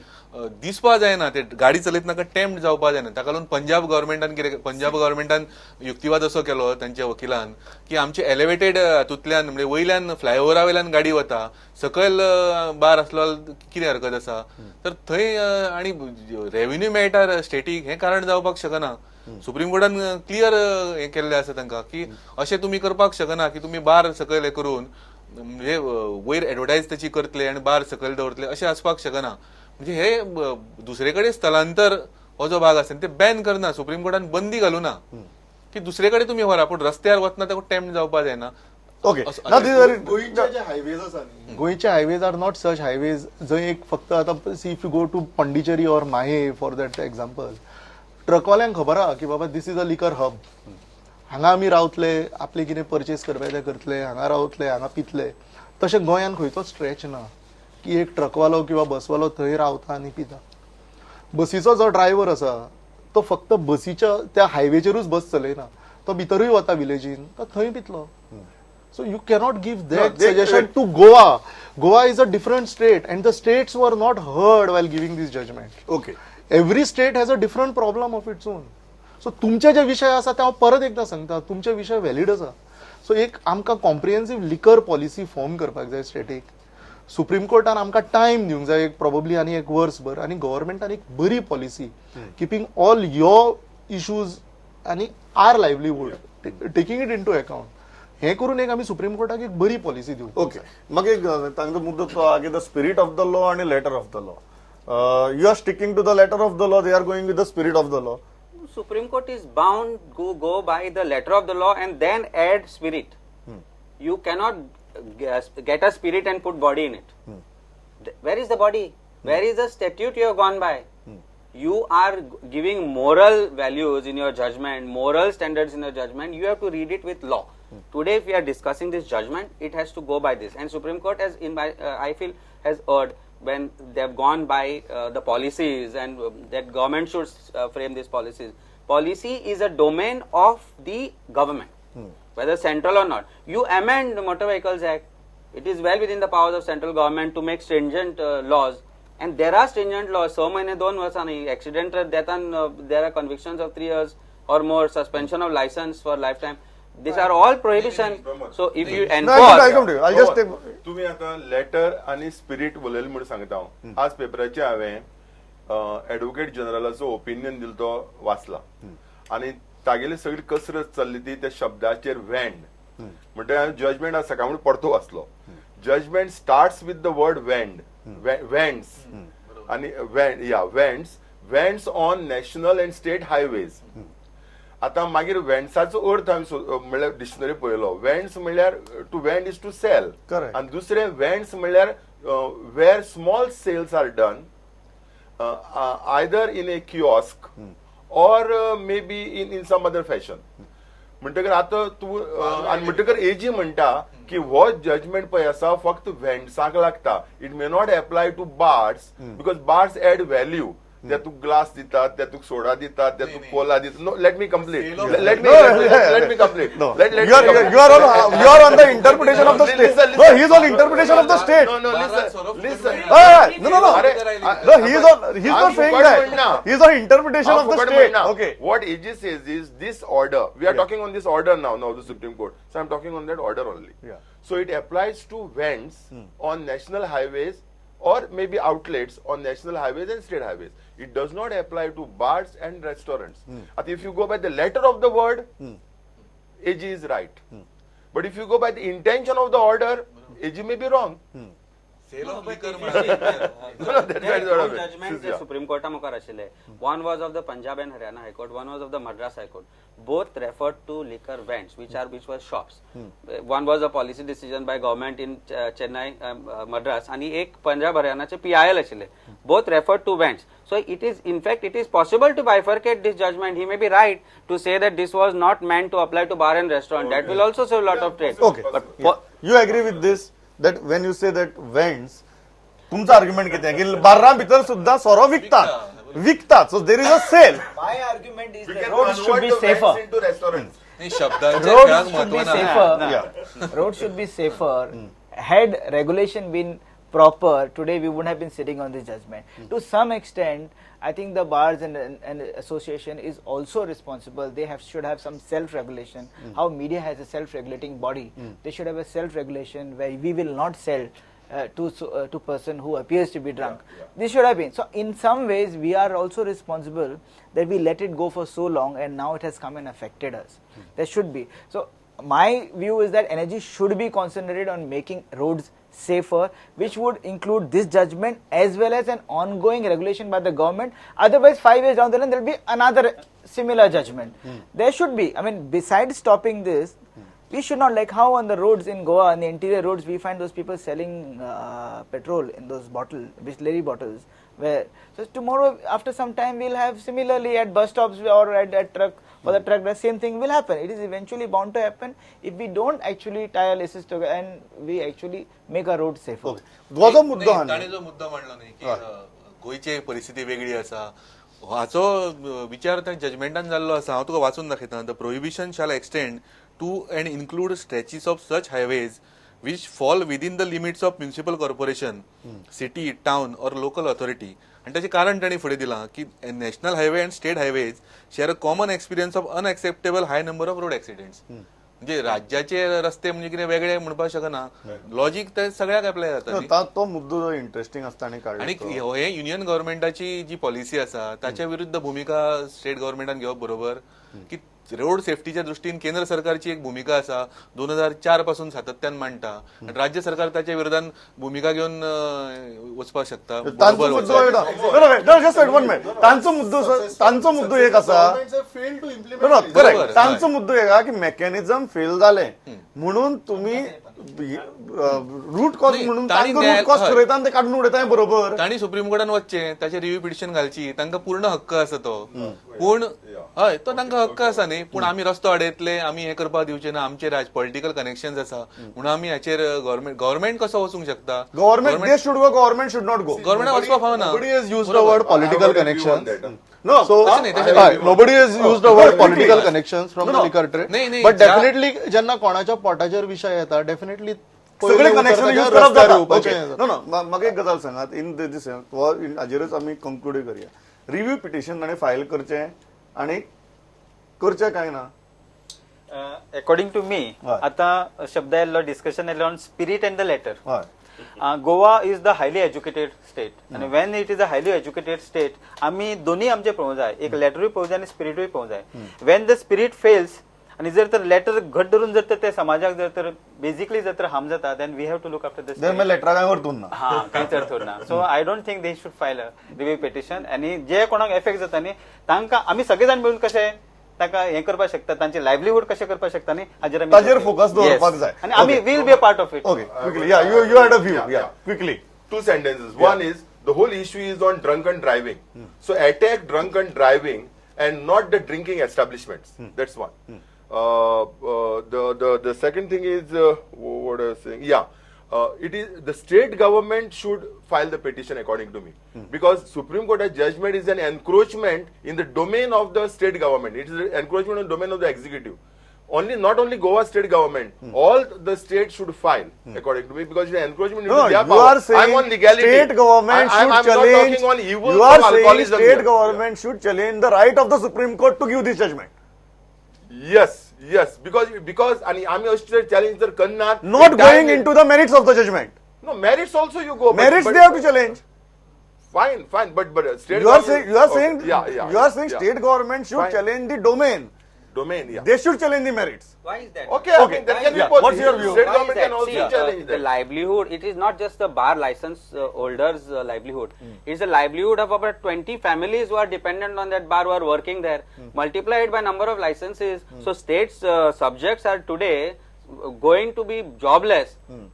दिसपा जायना ते गाडी चलयतना टेम्प्ट जावपा जायना. ताका लागून पंजाब गव्हर्मेंटान कितें, पंजाब गव्हर्मेंटान युक्तिवाद असो केलो तांच्या वकिलान की आमचे एलिवेटेड हातूंतल्यान म्हणजे वयल्यान फ्लायओव्हरा वयल्यान गाडी वता, सकयल बार आसलो कितें हरकत आसा? तर थंय आनी रेव्हेन्यू मेळटा स्टेटीक, हें कारण जावपाक शकना. सुप्रीम कोर्टान क्लियर हें केल्लें आसा तांकां की अशें तुमी करपाक शकना की तुमी बार सकयल हें करून, म्हणजे वयर एडवर्टायज त्याची करतले आनी बार सकयल दवरतले, अशें आसपाक शकना. म्हणजे हे दुसरे कडेन स्थलांतर हो जो भाग आसा ते बॅन करना, सुप्रीम कोर्टान बंदी घालूना की दुसरे कडेन तुमी व्हरा, पूण रस्त्यार वतना ताका टेम्प्ट जावपा जायना. ओके, ना, this very गोंयचे जे हायवेज आसा न्ही, गोंयचे highways are not such highways जंय एक फक्त आतां see, if you go to Pondicherry or Mahe for that example, ट्रकवाल्यांक खबर आहा की बाबा this is a liquor hub, हांगा आमी रावतले, आपले कितें परचेस करपाक जाय करतले, हांगा रावतले, हांगा पितले. तशें गोंयान खंयचोच स्ट्रेच ना की एक ट्रकवालो किंवा बसवालो थंय रावता आनी पिता. बसीचो जो ड्रायव्हर आसा तो फक्त बसीच्या त्या हायवेचेरूच बस चलयना, तो भितरूय वता विलेजीन, तो थंय पितलो. So you cannot give that suggestion to Goa. Goa is a different state and the states were not heard while giving this judgment. Every state has a different problem of its own. So तुमचे जे विशय आसा ते हांव परत एकदां सांगता, तुमचे विशय व्हॅलीड आसा. सो एक आमकां कॉम्प्रिहेन्सीव लिकर पॉलिसी फॉर्म करपाक जाय स्टेटीक. सुप्रीम कोर्टान आमकां टायम दिवंक जाय एक प्रोबेबली आनी एक वर्सभर, आनी गव्हर्मेंटान एक बरी policy keeping all your issues आनी our livelihood taking it into account हें करून एक आमी सुप्रीम कोर्टाक एक बरी पॉलिसी दिवंक. ओके, मागीर तांचो मुद्दो तो आहा की the spirit of the law आणि letter of the law. You are sticking to the letter of the law, they are going with the spirit of the law. Supreme Court is bound to go by the letter of the law and then add spirit. You cannot get a spirit and put body in it. Where is the body? Where is the statute you have gone by? You are giving moral values in your judgment, moral standards in your judgment. You have to read it with law. Today, if we are discussing this judgment, it has to go by this. And Supreme Court has, in my, I feel, has erred when they have gone by the policies and that government should frame these policies. Policy is a domain of the government, whether central or not. You amend the Motor Vehicles Act. It is well within the powers of central government to make stringent laws. And there are stringent laws. स महिने दोन वर्सां न्ही, accident death there are convictions of 3 years or more, suspension of license for lifetime. These are all prohibition. So if you No, I'll enforce, come to you. I'll just take. तुम्ही आता letter आणि spirit उलयले म्हणून सांगता हांव. आज पेपराचेर हांवें एडवोकेट जनरलाचो ओपिनियन दिलो तो वाचला आनी तागेली सगळी कसरत चल्ली ती त्या शब्दाचेर, वेंड. म्हणटकीर हांवें जजमेंट आज सकाळ परतो वाचलो. Judgment starts with the word vend, vends आनी वेंड या vends, vends on national and state highways. आता मागीर वेंड्साचो अर्थ हांवें म्हणल्यार डिक्शनरी पळयलो. वेंड्स म्हणल्यार to vend is to sell. आनी दुसरें वेंड्स म्हणल्यार where small sales are done either in a kiosk Or maybe in some other fashion. म्हणटकर आतां तूं आनी म्हणटकर एजी म्हणटा की हो जजमेंट पळय आसा फक्त व्हेंड्साक लागता. It may not apply to bars because bars add value. ते तुका ग्लास दितात, ते तुका सोडा दितात, ते तुका कोला दितात. No, let me complete, let me let me complete. You are on the interpretation of the state. No, he is on interpretation of the state. No, no, listen, listen. No, no, no. No, he is on, he is not saying that. He is on interpretation of the state. Okay. What AG says is this order. We are talking on this order now, now the Supreme Court. So I'm talking on that order only. Yeah. So it applies to vents on national highways or maybe outlets on national highways and state highways. It does not apply to bars and restaurants. If you go by the letter of the word, AG is right. But if you go by the intention of the order, AG may be wrong. Sale of liquor. No, no, that's what I mean. Judgment J supreme Carta मुखार आशिल्ले, one was of the Punjab and Haryana High Court, one was of the Madras High Court. Both referred to liquor vends which are which was shops. One was a policy decision by government in Chennai, Madras, आणि एक Punjab हरियाणाचे PIL आशिल्ले. Both referred to vends. So it is, in fact it is possible to bifurcate this judgment. He may be right to say that this was not meant to apply to bar and restaurant. That will also save lot of trade. Okay. But you agree with this, that when you say that vends, तुमचा argument किती आहे की बार्रा भितर सुद्धा सोरो विकतात विकतात, so there is a sale. My argument is We the can roads should convert be the vents safer. into restaurants. नाही, शब्दांच्या खेळाक Roads should महत्व be ना. safer. Roads should be safer. Had regulation been proper, today we wouldn't have been sitting on this judgment. To some extent, I think the bars and association is also responsible. They have should have some self-regulation. How media has a self-regulating body, they should have a self-regulation where we will not sell to person who appears to be drunk. This should have been. So in some ways, we are also responsible that we let it go for so long, and now it has come and affected us. There should be. So my view is that energy should be concentrated on making roads safer, which would include this judgment as well as an ongoing regulation by the government. Otherwise, 5 years down the line, there will be another similar judgment. There should be. I mean, besides stopping this, we should not, like how on the roads in Goa, on the interior roads, we find those people selling petrol in those bottle, Bisleri bottles. Where so tomorrow, after some time, we'll have similarly at bus stops or at truck for the truck, the same thing will happen. It is eventually bound to happen if we don't actually tie our laces together and we actually make our roads safer. Okay, जो मुद्दो नाही, हा ताणें जो मुद्दो मांडलो न्ही की गोंयची परिस्थिती वेगळी आसा, हाचो विचार त्या जजमेंटान जाल्लो आसा. हांव तुका वाचून दाखयता. The prohibition shall extend to and include stretches of such highways which fall within the limits of municipal corporation, city, town or local authority. आनी ताचें कारण तांणी फुडें दिलां की national highway and state highways share a common experience of unacceptable high number of road accidents. म्हणजे राज्याचे रस्ते म्हणजे कितें वेगळे म्हणपाक शकना, लॉजीक ते सगळ्याक एप्लाय जाता न्ही. तो मुद्दो जो इंटरेस्टिंग आसता आनी आणि काडलो हे युनियन गव्हर्नमेंटाची जी पॉलिसी आसा ताच्या विरुद्ध भूमिका स्टेट गव्हर्नमेंटान घेवप बरोबर की रोड सेफ्टीच्या दृष्टीन केंद्र सरकारची एक भूमिका आसा 2004 पासून सातत्यान मांडटा आनी राज्य सरकार ताच्या विरोधान भूमिका घेवन वचपाक शकता. तांचो बरोबर मुद्दो वचपाक. जस्ट वन मिनिट, तांचो मुद्दो तांचो मुद्दो एक आसा. Fail to implement. Correct, तांचो मुद्दो एक आहा की मेकॅनिझम फेल जालें म्हणून तुम्ही रूट कॉज नाही, म्हणून तांणी तांकां रूट कॉज हय. ठरयता आनी ते काडून उडयता हें बरोबर. तांणी सुप्रीम कोर्टान वचचें, ताचेर रिव्यू पिटिशन घालची, तांकां पूर्ण हक्क आसा तो. पूण हय, तो तांकां हक्क आसा न्ही, पूण आमी रस्तो अडयतले, आमी हें करपाक दिवचे ना, आमचे राज पॉलिटिकल कनेक्शन आसा म्हणून आमी हाचेर गव्हर्मेंट कसो वचूंक शकता? Government they should go, government should not go. गव्हर्मेंटाक वचपाक फावना. Nobody has used the word political I have got a view on connections. that. No, So, तशें नाही, तशें नाही. nobody has used the word No, political quickly. connections from No, the no. liquor trade. नाही, नाही, But definitely, जेन्ना कोणाच्या पोटाचेर विशय येता, डेफिनेटली सगळे कनेक्शन यूज करप जाता. नो नो, म्हाका एक गजाल सांगात, इन दीस हाजेरूच आमी कंक्लूड करया. रिव्यू पिटिशन ताणें फायल करचें आनी करचें काय ना? अकॉर्डिंग टू मी, हय. आता शब्द आयल्लो, डिस्कशन आयल्लो on spirit and the letter. हय. Goa is the highly educated state आनी when it is a highly educated state, आमी दोन्ही आमचे पळोवंक जाय, एक लेटरूय पळोवंक जाय आनी स्पिरिटूय पळोवंक जाय. When the spirit fails आनी जर तर लेटर घट धरून जर तर ते समाजाक जर तर बेसिकली जर तर हार्म जाता, then we have to look after the then मागीर लेटरा काय वरतून ना. हा, कांयच अर्थ उरना. So I don't think they should file a review petition. आनी जे कोणाक एफेक्ट जाता न्ही तांकां आमी सगळे जाण मेळून कशें ताका हें करपाक शकता, तांचे लायवलीहूड कशें करपाक शकता न्ही हाजेर आमी ताजेर focus दवरपाक Yes. जाय. आनी आमी Okay. Will be a part of it. Okay, quickly, yeah, you had a view. Yeah, yeah yeah. Quickly. Two sentences. One is the whole issue is on drunken driving. So attack drunken driving And not the drinking establishments. That's one. The second thing is, what I was saying, yeah, it is the state government should file the petition, according to me, because Supreme Court judgment is an encroachment in the domain of the state government. It is an encroachment on the domain of the executive. Only not only Goa state government, all the states should file, according to me, because the encroachment into No, their you power. are saying I'm on legality. State government should I'm not challenge. Talking on evil You are of saying alcoholism state here. Government should challenge the right of the Supreme Court to give this judgment. Yes, because आणि आम्ही अशें challenge जर करणार, Not going into the merits of the judgment. No, merits also you go, Merits they have to challenge. Fine, but state You are saying you are saying yeah, you are saying yeah. State government should Fine. Challenge the domain. Domain, yeah. They should challenge the merits. Why is that? Okay, I Okay. mean, that can be Yeah. both. What's your view? State Why is government that? can also See, challenge the that. Livelihood, it is not just the bar license holders' livelihood. It's the livelihood of about 20 families who are dependent on that bar, who are working there. Multiply it by number of licenses. So states' subjects are today going to be jobless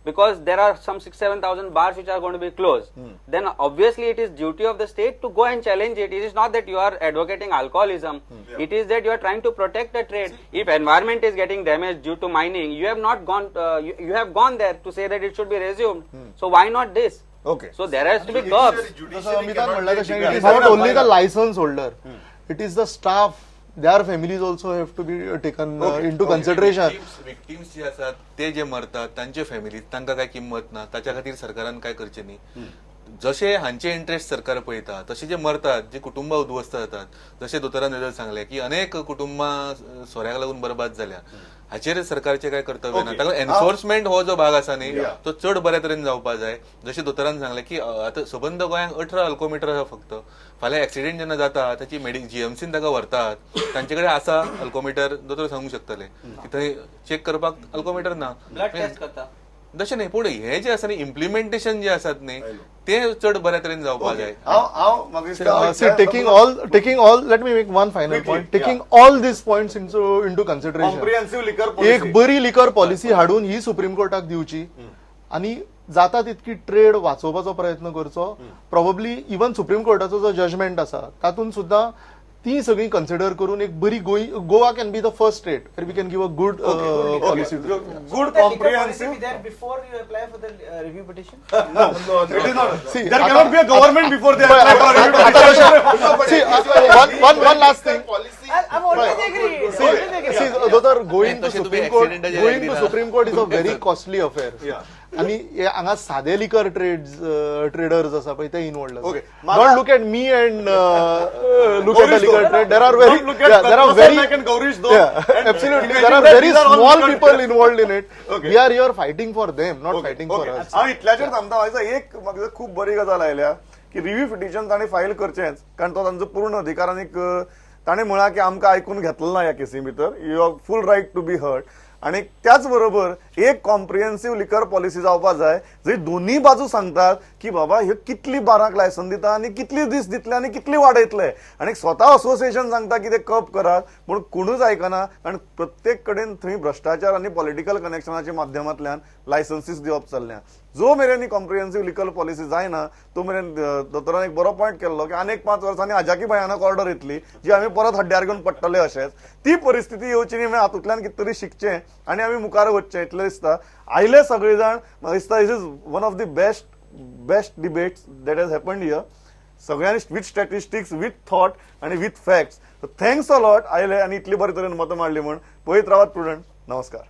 because there are some 6-7,000 bars which are going to be closed. Then obviously it is duty of the state to go and challenge it. It is not that you are advocating alcoholism. It is that you are trying to protect the trade. If environment is getting damaged due to mining, you have not gone. You have gone there to say that it should be resumed. So why not this? Okay. So there has to be curbs. जसं अमितान म्हणलं तशें, it is Final, not only the final. License holder, it is the staff, their families also have to be taken into consideration. Victims जे आसात ते जे मरतात तांचे family, तांकां काय किंमत ना. ताच्या खातीर सरकारान काय करचें न्ही. जशे हांचे इंटरेस्ट सरकार पळयता, तशे जे मरतात, जे कुटुंबां उद्ध्वस्त जातात, जशे दोतोरान जर सांगलें की अनेक कुटुंबां सोऱ्याक लागून बरबाद जाल्या, हाचेर सरकारचें काय कर्तव्य ना. ताका एन्फोर्समेंट हो जो भाग आसा न्ही, तो चड बऱ्या तरेन जावपा जाय. जशें दोतोरान सांगलें की आतां सबंद गोंयांक 18 अल्कोमिटर आसा फक्त. फाल्यां एक्सिडेंट जेन्ना जाता ताची जीएमसीन ताका व्हरतात, तांचे कडेन आसा अल्कोमिटर, दोतोर सांगूंक शकतले की थंय चेक करपाक अल्कोमिटर ना. ब्लड टेस्ट करता. तशें न्ही, पूण हे जे आसा न्ही, इम्प्लिमेंटेशन जे आसात न्ही, ते चड बऱ्या तरेन जावपा जाय. हांव हांव म्हाका दिसता See, taking all, let me make one final Quickly, point. Taking all these points into consideration, comprehensive liquor policy. एक बरी लिकर पॉलिसी हाडून ही सुप्रीम कोर्टाक दिवची आणि जाता तितकी ट्रेड वाचोवपाचो प्रयत्न करचो. प्रॉबब्ली इवन सुप्रीम कोर्टाचो जो जजमेंट आसा तातूंत सुद्दां ती सगळी कन्सिडर करून एक बरी Goa can be the first state where we can give a good policy. Good The liquor policy comprehensive be there before you apply for the review petition? No, it is not. See, There cannot be a government before they apply for a review आता petition. कशें, see, one last thing. Policy. I've always agreed. Always agreed. See, दोतोर, going to तशें तुमी Supreme Court, accident going to दिना. Supreme Court is a very costly affair. Yeah. आणि हे हांगा सादे लिकर ट्रेडर्स आसा पळय, ते involved. Okay. Don't look at me and look at the Gaurish liquor though. Trade. There are very Don't look at there are Padma very Naik and Gaurish though. And absolutely imagine there are that very these are all small liquor people involved in it. Okay. We are here fighting for them, not fighting for us. हांव इतल्याचेर थांबता. म्हाका एक म्हाका खूब बरी गजाल आयल्या की रिव्ह्यू पिटिशन ताणें फायल करचेंच, कारण तो तांचो पूर्ण अधिकार. आनीक ताणें म्हळां की आमकां आयकून घेतलो ना ह्या केसी भितर. You have full right to be heard. आनी त्याच बरोबर एक कॉम्प्रिहेन्सीव लिकर पॉलिसी जावपा जाय, जंय दोन्ही बाजू सांगतात की बाबा ह्यो कितली बारांक लायसन दिता आनी कितली दीस दितले आनी कितली वाडयतले. आनी स्वता असोसिएशन सांगता की ते कप करात, पूण कोणूच आयकना, कारण प्रत्येक कडेन थंय भ्रश्टाचार आनी पॉलिटिकल कनेक्शनाच्या माध्यमांतल्यान लायसन्सीस दिवप चल्ल्या. जो मेरेन ही कॉम्प्रिहेन्सीव लिकर पॉलिसी जायना तो मेरेन दोतोरान एक बरो पॉयंट केल्लो की आनीक 5 वर्सांनी हाजाकी भयानक ऑर्डर येतली जी आमी परत हड्ड्यार घेवन पडटले. अशेंच ती परिस्थिती येवची न्ही म्हणून हातूंतल्यान कितें तरी शिकचें आनी आमी मुखार वचचें इतलें दिसता. आयले सगळे जाण, म्हाका दिसता this is one of the best debates that has happened here. सगळ्यांनी विथ स्टॅटिस्टिक्स, विथ थॉट आनी with facts. Thanks a lot आयले आनी इतली बरे तरेन मतां मांडली म्हूण. पळयत रावात प्रुडंट. नमस्कार.